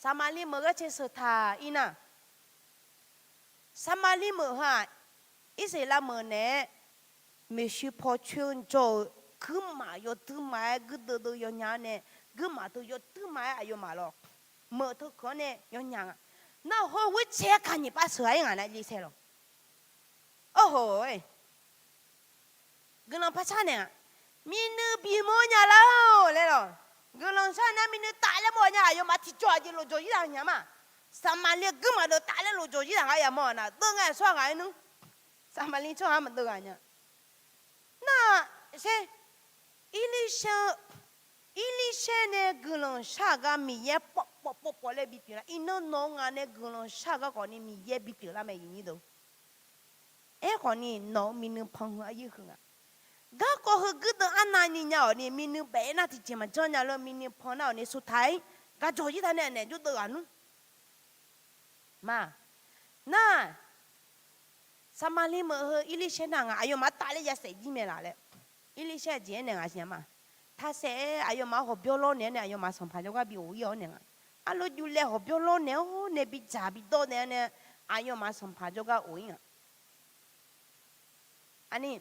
Saqmaqliv meuq ghaer cae sheuq taq ir nar, Saqmaqliv meuq heu-aq, Irsaqleqlav meuq naeq-aer maeqshi paw coer-anr jawr-eu guirmaf yawduirma-aer guirdeuv deuv yawnya-anr nae, guirmaf teu yawduirma-aer aqyawfmaf lawq, meuq teu keuq-anr nae yawnya nga. Nar-aq heu ghoer cae-aer kaq nyiq pav sheuq-a ir ngaq nar Irlirsaer lawq. Orho, guiqlanq par shar naeq-aq, minui bimawr nya lar-or laer lawq. Guiqlanq shar nar minui taf laer mawr nya, aqyawfmaf tiqjawq aqjeq lofjawq ir taq nya ma. Saqmaqliv guirmaf deuq taf laer lofjawq ir taq nga yamawr-aq nar, deuv ngae aqsur-aq ngaq-aer nmr. Saqmaqliv tsawrhaq-anr maqdeuv ghaq nya. Nar-aq, Irlirsaer, Irlirsaer nae guiqlanq shar-euq gar Miqyaer pawv pawv pawv pawv laer bipyeuf lar. Iqnan nawq-eu ngaq nae guiqlanq shar-euq gar khawfni Miqyaer bipyeuf lar mae iqnyir deuq. Aerkhawfni nawq-eu minui pan heu aryaer huiq nga. Garkawv heu guirdeuv arnavni nya-awq ni minui baef-aer nar tiqjeq maqjanr nya lor, minui pan nar-awq ni สุดท้าย gaq jawq jir taq nae naeq jawr deuv ghaq nmr. Ma, nar-aq, Saqmaqliv meuq heu Irlirsaer nar ngaq aqyawfmaf taf laer ya saef jir mae laf laer. Irlirsaer aqjeq-aer naeq ngaq siqnya ma. Taq saef-aer aqyawfmaf hawqbyawr lawrnaeq-awr nae aqyawfmaf sanqpaq jawrgar bi ghof ir-awr naeq nga. Arlof juvlae hawqbyawr lawrnaeq-awr nae bidzaq bidawr naeq-awr nae aqyawfmaf sanqpaq jawrgar of ir nga. Aqni,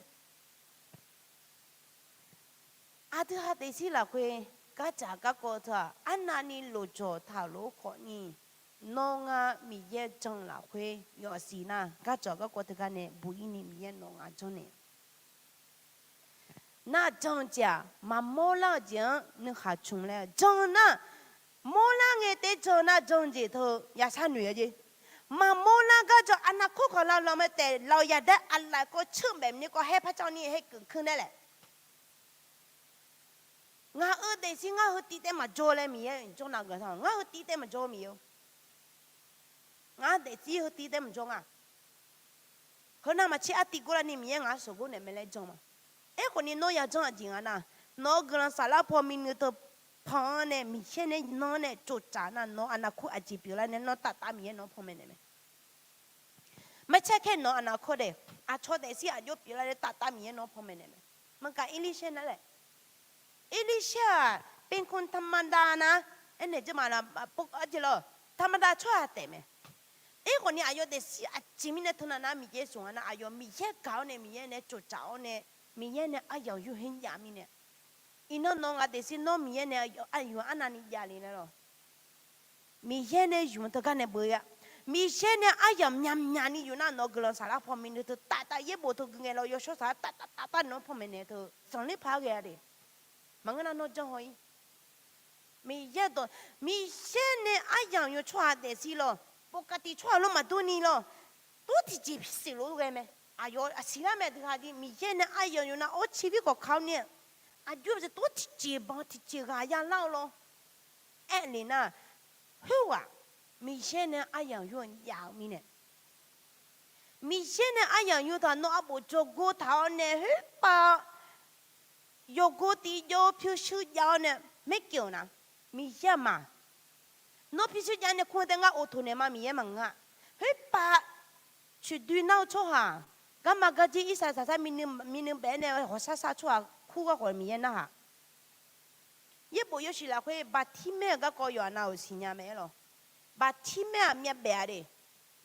aqdui ha daefzir lafkhoer gardzaq garkawv teu-aq arnavni lofjawq taq lof-aer khawfni, nawr ngar Miqyaer jan lafkhoer yawfsiq nar gardzaq garkawv teugar nae buq-ir ni Miqyaer nawq ngaq janrnaeq. Nar jan-eu jeq-aq maqmawr lar-eu jeq-anr nuikhaq cmq laer jan nar, mawrlar ngae taef-aer jan nar jan-eu jeq teu yashar noeq-a jeq. Maqmawr nar gar jan aqnav kur khawf lavlanq mae taef lawq yadaer aqlaf kawv ceuq baef ni kawv haer par canr ni haer keuvkeuv nae laef. Ngaq-euq daefzir ngar heu tiv taev maqjawr laer Miqyaer janr nav gaq ta ngar heu tiv taev maqjawr Miqyaer-or. Ngar daefzir heu tiv taev maqjawr nga. Heu nar maqtser artiv gor lar ni Miqyaer ngaq-anr sheuqgor naeq mae laer jan ma. Aerkhawfni nawr yajanr aqjeq nga nar, nawq-eu guiqlanq saflar paw minui teu pan-anr nae Miqyaer nae nan-anr nae tsoftsaf nar nawq-eu aqnav kur aqjeq pyeuflar nae nawr taftav Miqyaer nawq-anr panmaeq naeq mae. Maqtser kaer nawq-eu aqnav kur daef, aqcawq daefzir aqjox pyeuflar nae taftav Miqyaer nawq-anr panmaeq naeq mae. Maqgaq Irlirsaer nar laer Erlirsaer-aq, เป็นคนธรรมดานะ aernaeq jeq ma, ธรรมดา tsawrhaq taef mae. Aerkhawf ni aqyawf daefzir aqjeq mirnae teunav nar Miqyaer zmq-a nar, aqyawf Miqyaer gaq-awr nae Miqyaer nae tsoftsaf-awr nae, Miqyaer nae aryamq yur her jav mirnae. Iqnan nawq ngaq daefzir nawr Miqyaer nae aryamq arnavni jav le laer lawq. Miqyaer nae zmq teugar nae beu-a. Miqyaer nae aryamq myaqmyaq ni yuf nar nawq-eu guiqlanq saflar paw myavnuiv teu taf taf yaerbof teu gui ngae law yawshawr saflar taf taf taf taf nawq-anr panmaeq naeq teu zanqler paq-aer ghae-a de. Maqngeur nar nawr janr haw-ir. Miqyaer dawq, Miqyaer nae aryamq yawq tsawrhaq daefzir lawq, ปกติ tsawrhaq lawr maqdur ni lawq, tor tiqjeq siqlof-aer ghae mae. Aqyawf aqsiq lar mae dui ha di Miqyaer nae aryamq yawq nar-awr tservir khawf ka-awr nae, aqjox-aer tor tiqjeq banq tiqjeq ghaq yalar-eu lawr. Aerle nar, khoerghaq Miqyaer nae aryamq yur-eu jav-eu mirnae, Miqyaer nae aryamq yur taq nawr arbof jawrgor taq-awr nae khoerpav yawgor tiv jawr-awr pyurshuir jav-awr nae maerkeuv-eu nar, Miqyaer-aq ma, nawr pyurshuir jav nae kur-eu taef ngar of toq naeq ma Miqyaer maqngeur-a. Khoerpav coeqdoi nar-eu tsawrhaq, garma garjir irsaq saqsar myavnuiv baef-aer nae hawqshar shar tsawrhaq kur garkawv Miqyaer narhaq. Yaerbof yawshuif lafkhoer Baqtirmaer-euq garkawv yawqha nav-euq siqnya mae-aer lawq. Baqtirmaer-aq myavbaef-a de,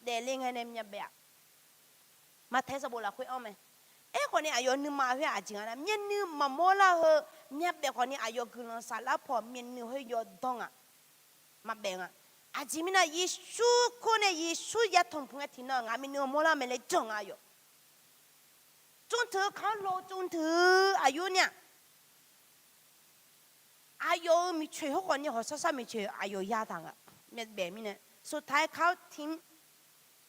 daefle ngae nae myavbaef-a. Maqtaeq sanqbof lafkhoer anr mae. Aerkhawf ni aqyawf nuima khoer aqjeq nga nar, myavnuiv maqmawr lar heu myavbaef khawf ni aqyawf guiqlanq saflar paw myavnuiv khoer yawdanr nga. Maqbaef nga. Aqjeq mirnae Yeqsur kur nae Yeqsur ya tanqpuq ngae tiqnan ngaq myavnuiv mawrlar mae laer jan nga aqyawf. Tsovteuq-eu kaq-anr law tsovteuq-eu aqyawf nya. Aqyawf-euq miqcoeq khoerkhawf ni hawqshar shar miqcoeq aqyawf ya taq nga. Myavbaef mirnae สุดท้าย kaq-anr tiq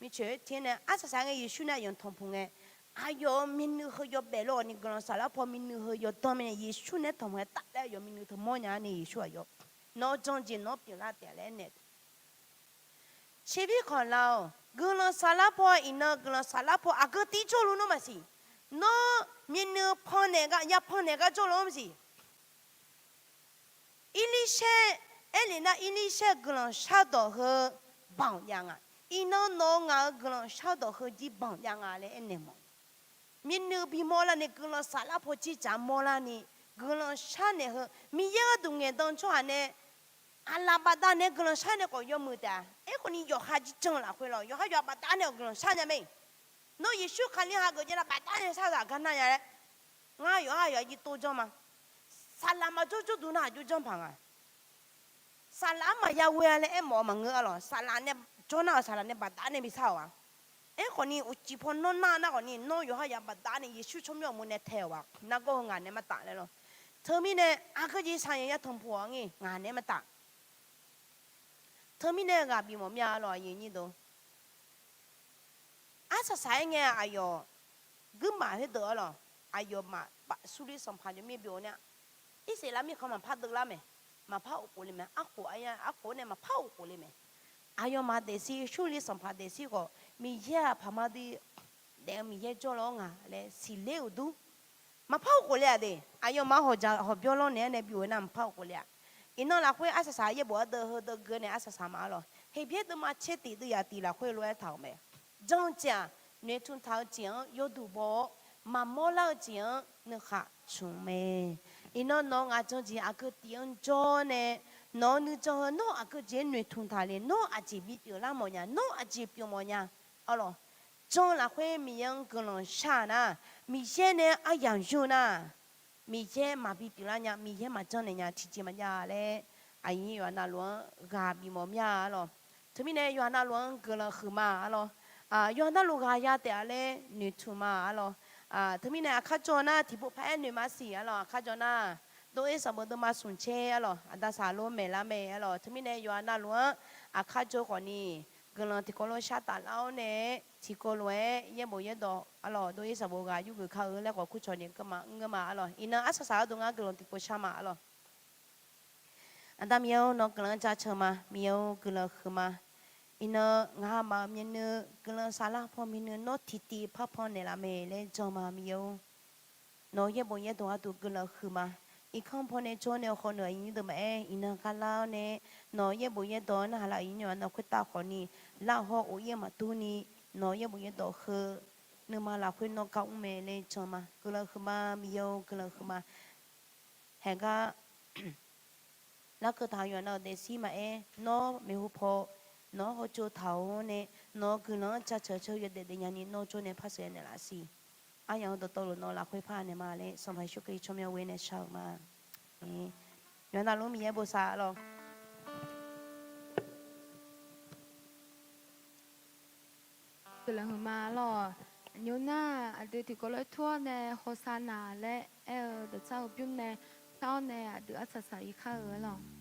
miqcoeq-aer tiq-aer nae arsaq saq ngae Yeqsur nae aqyawf tanqpuq ngae, aqyawf-euq myavnuiv heu yawbaef lawr-awq ni guiqlanq saflar paw myavnuiv heu yawdanr mirnae Yeqsur nae tanqpuq ngae tafler aqyawf myavnuiv teu mawrnya-ar nae Yeqsur aqyawf nawq-eu jan jeq nawq-anr pyeuflar taef laer aernaeq Tservir khanqlar-awq. Guiqlanq saflar paw iqnan guiqlanq saflar paw aqgeu tiv jawrluf nawr maqsiq. Nawr myavnuiv pannaeq gar, ya pannaeq gar jawrluf-anr maqsiq. Irlirsaer, aerlef nar Irlirsaer guiqlanq shardawq heu banq jav nga. Iqnan nawq-eu ngaq-euq guiqlanq shardawq heu jir banq jav nga laer aernaeq mawf. Myavnuiv bimawr larni guiqlanq saflar paw jir dzaq mawr larni, guiqlanq sharnaeq heu Miqyaer gharduq ngaeqdan tsawrhaq nae aqlaf bafdav nae guiqlanq shar nae khawf yawmuiq taef-a. Aerkhawf ni yawqha jir jan lafkhoer lawr, yawqha yawqha bafdav nae khawf guiqlanq shar nya mae. Nawr Yeqsur Kali hageuf jaev nar bafdav nae shar-eu zaq gar nar nya laer, ngar yawqha yawqha jir tov janr ma. Saqlaq maqjawr jawrduq nar aqjox janr paq nga. Saqlaq-anr maqya ghoe-a laer aermawf-eu maqngeur-a lawq. Saqlaq nae jawr nar-euq saqlaq nae bafdav nae bi shar-euq-a. Aerkhawf ni uqcif paw nawr nar nar khawf ni nawr yawqha yawqha bafdav nae Yeqsur tsawrmyanr-euq mur nae tae-euq-aq nargawr heu ngaq naeq-aer martaf laer lawr. Teumirnae aqgeu jeq saqyanq ya tanqpuq-awq ngir ngaq naeq-aer martaf. Teumirnae ghaq bif mawf mya-a lawq aqyuif aqnyir deuq. Arsaq saq-aer ngae aqyawf guirmaf khoerdeuq-a lawq. Aqyawfmaf Surlir sanqpaq jawr mir byov nar, Irsaqleqlav mirkhanq maqpar deuvlar mae. Maqpar of khof le mae. Arkhof arkhof nae maqpar of khof le mae. Aqyawfmaf daefzir Surlir sanqpaq daefzir khawf Miqyaer-aq paqma dui daef-eu Miqyaer jawrlawr nga laer siqler-euq dur. Maqpar of khof le-aq de. Aqyawfmaf-anr hawqjaq hawqbyawr lawrnaeq-aer nae byov-eu nar maqpar of khof le-aq. Iqnan lafkhoer arsaq saq yaerbof ardeuv heudeuv geu nae arsaq saq ma-a lawq. Heqbyaer deuvma caer tiq deuv yaf tiq lafkhoer lof-aer taq-euq mae. Janr-eu jeq-aq, noeqtmq taq-eu jeq-anr yawduq baw-awr, maqmawr lar-eu jeq-anr nuikhaq tmq mae. Iqnan nawq-eu ngaq jan jeq aqgeu tiq-anr jawr nae, nawq-eu nuijan heu nawr aqgeu jeq-aer noeqtmq taq le, nawr aqjeq bipyeuf lar mawf nya, nawr aqjeq pyeuf mawf nya. Arlawq, janr-eu lafkhoer Miqyaer-anr guiqlanq shar-eu nar, Miqyaer nae aryamq yur-eu nar, Miqyaer maqbi pyeuflar nya, Miqyaer maqjanr naeq nya tiqjeq maqjav laer, aqyuif yawqha navluf-anr ghaq bif mawf mya-a lawq. Teumirnae yawqha navluf-anr guiqlanq huiqma-a lawq. Yawqha navluf ghaq ya taef-a laer noeqtmq ma-a lawq. Teumirnae aqkar jawr nar tiqpov paq-aer noeq maqsiq-a lawq. Aqkar jawr nar, dov-ir sanqbof deuvma smq caer-a lawq. Aqda saqlo maeqlar mae-a lawq. Teumirnae yawqha navluf-anr aqkar jawr khawf ni, guiqlanq tiqkawv lof shar taflar-awr nae, tiqkawv lof-aer yaerbof yaerdawq-a lawq, dov-ir sanqbof ghaq yurgeuf kar-eu laer khawf kurcawq ni ngeur ma-a lawq. Iqnan arsaq saq gharduq ngar guiqlanq tiqpov shar ma-a lawq. Aqda Miqyaer-or, nawq-eu guiqlanq-anr jaceuq ma. Miqyaer-or, guiqlanq huiqma. Iqnan ngaqha maf-euq myavnuiv guiqlanq saflar paw myavnuiv nawr tiqtiv parpan naeqlaf mae laer jan ma Miqyaer-or. Nawq-eu yaerbof yaerdawq gharduq guiqlanq huiqma. Irkanr pawnae jawr nae khawf nawq-eu aqyuif aqnyir deuq maqaer iqnan kharlar-awr nae, nawq-eu yaerbof yaerdawq narhaq laf-euq aqyuif aqnyir-aq nawq khoertav khawf ni, lar-eu hawr of-ir-eu maqdur ni, nawq-eu yaerbof yaerdawq heu nuima lafkhoer nawr gar mr mae laer jan ma. Guiqlanq huiqma Miqyaer-or, guiqlanq huiqma. haeqgar larkeuv taq yawqnan-euq daefzir maqaer, nawr maeqhu paw, nawq-anr hawtsov taq-awr nae, nawq-eu guiqlanq-anr jaceuq ceuq yawdaef daef nyani nawr jawr nae par sheuqghae naeqlaf siq. Aryamq-eu dawqtawvluf nawq lafkhoer par naeq ma laer Sanqpaq Yeqsur Kali tsawrmyanr ghoe nae shar-euq ma. Yawqha navluf-anr Miqyaer bosav lawq. Guiqlanq huiqma lawq. Aqnymr nar aqdui tiqkawv lof-aer tur-awr nae Hawsanaq laer aer-eu dawqtsar-eu bymr nae tar-awr nae aqdui arsaq saq-ir kar-eu lawq.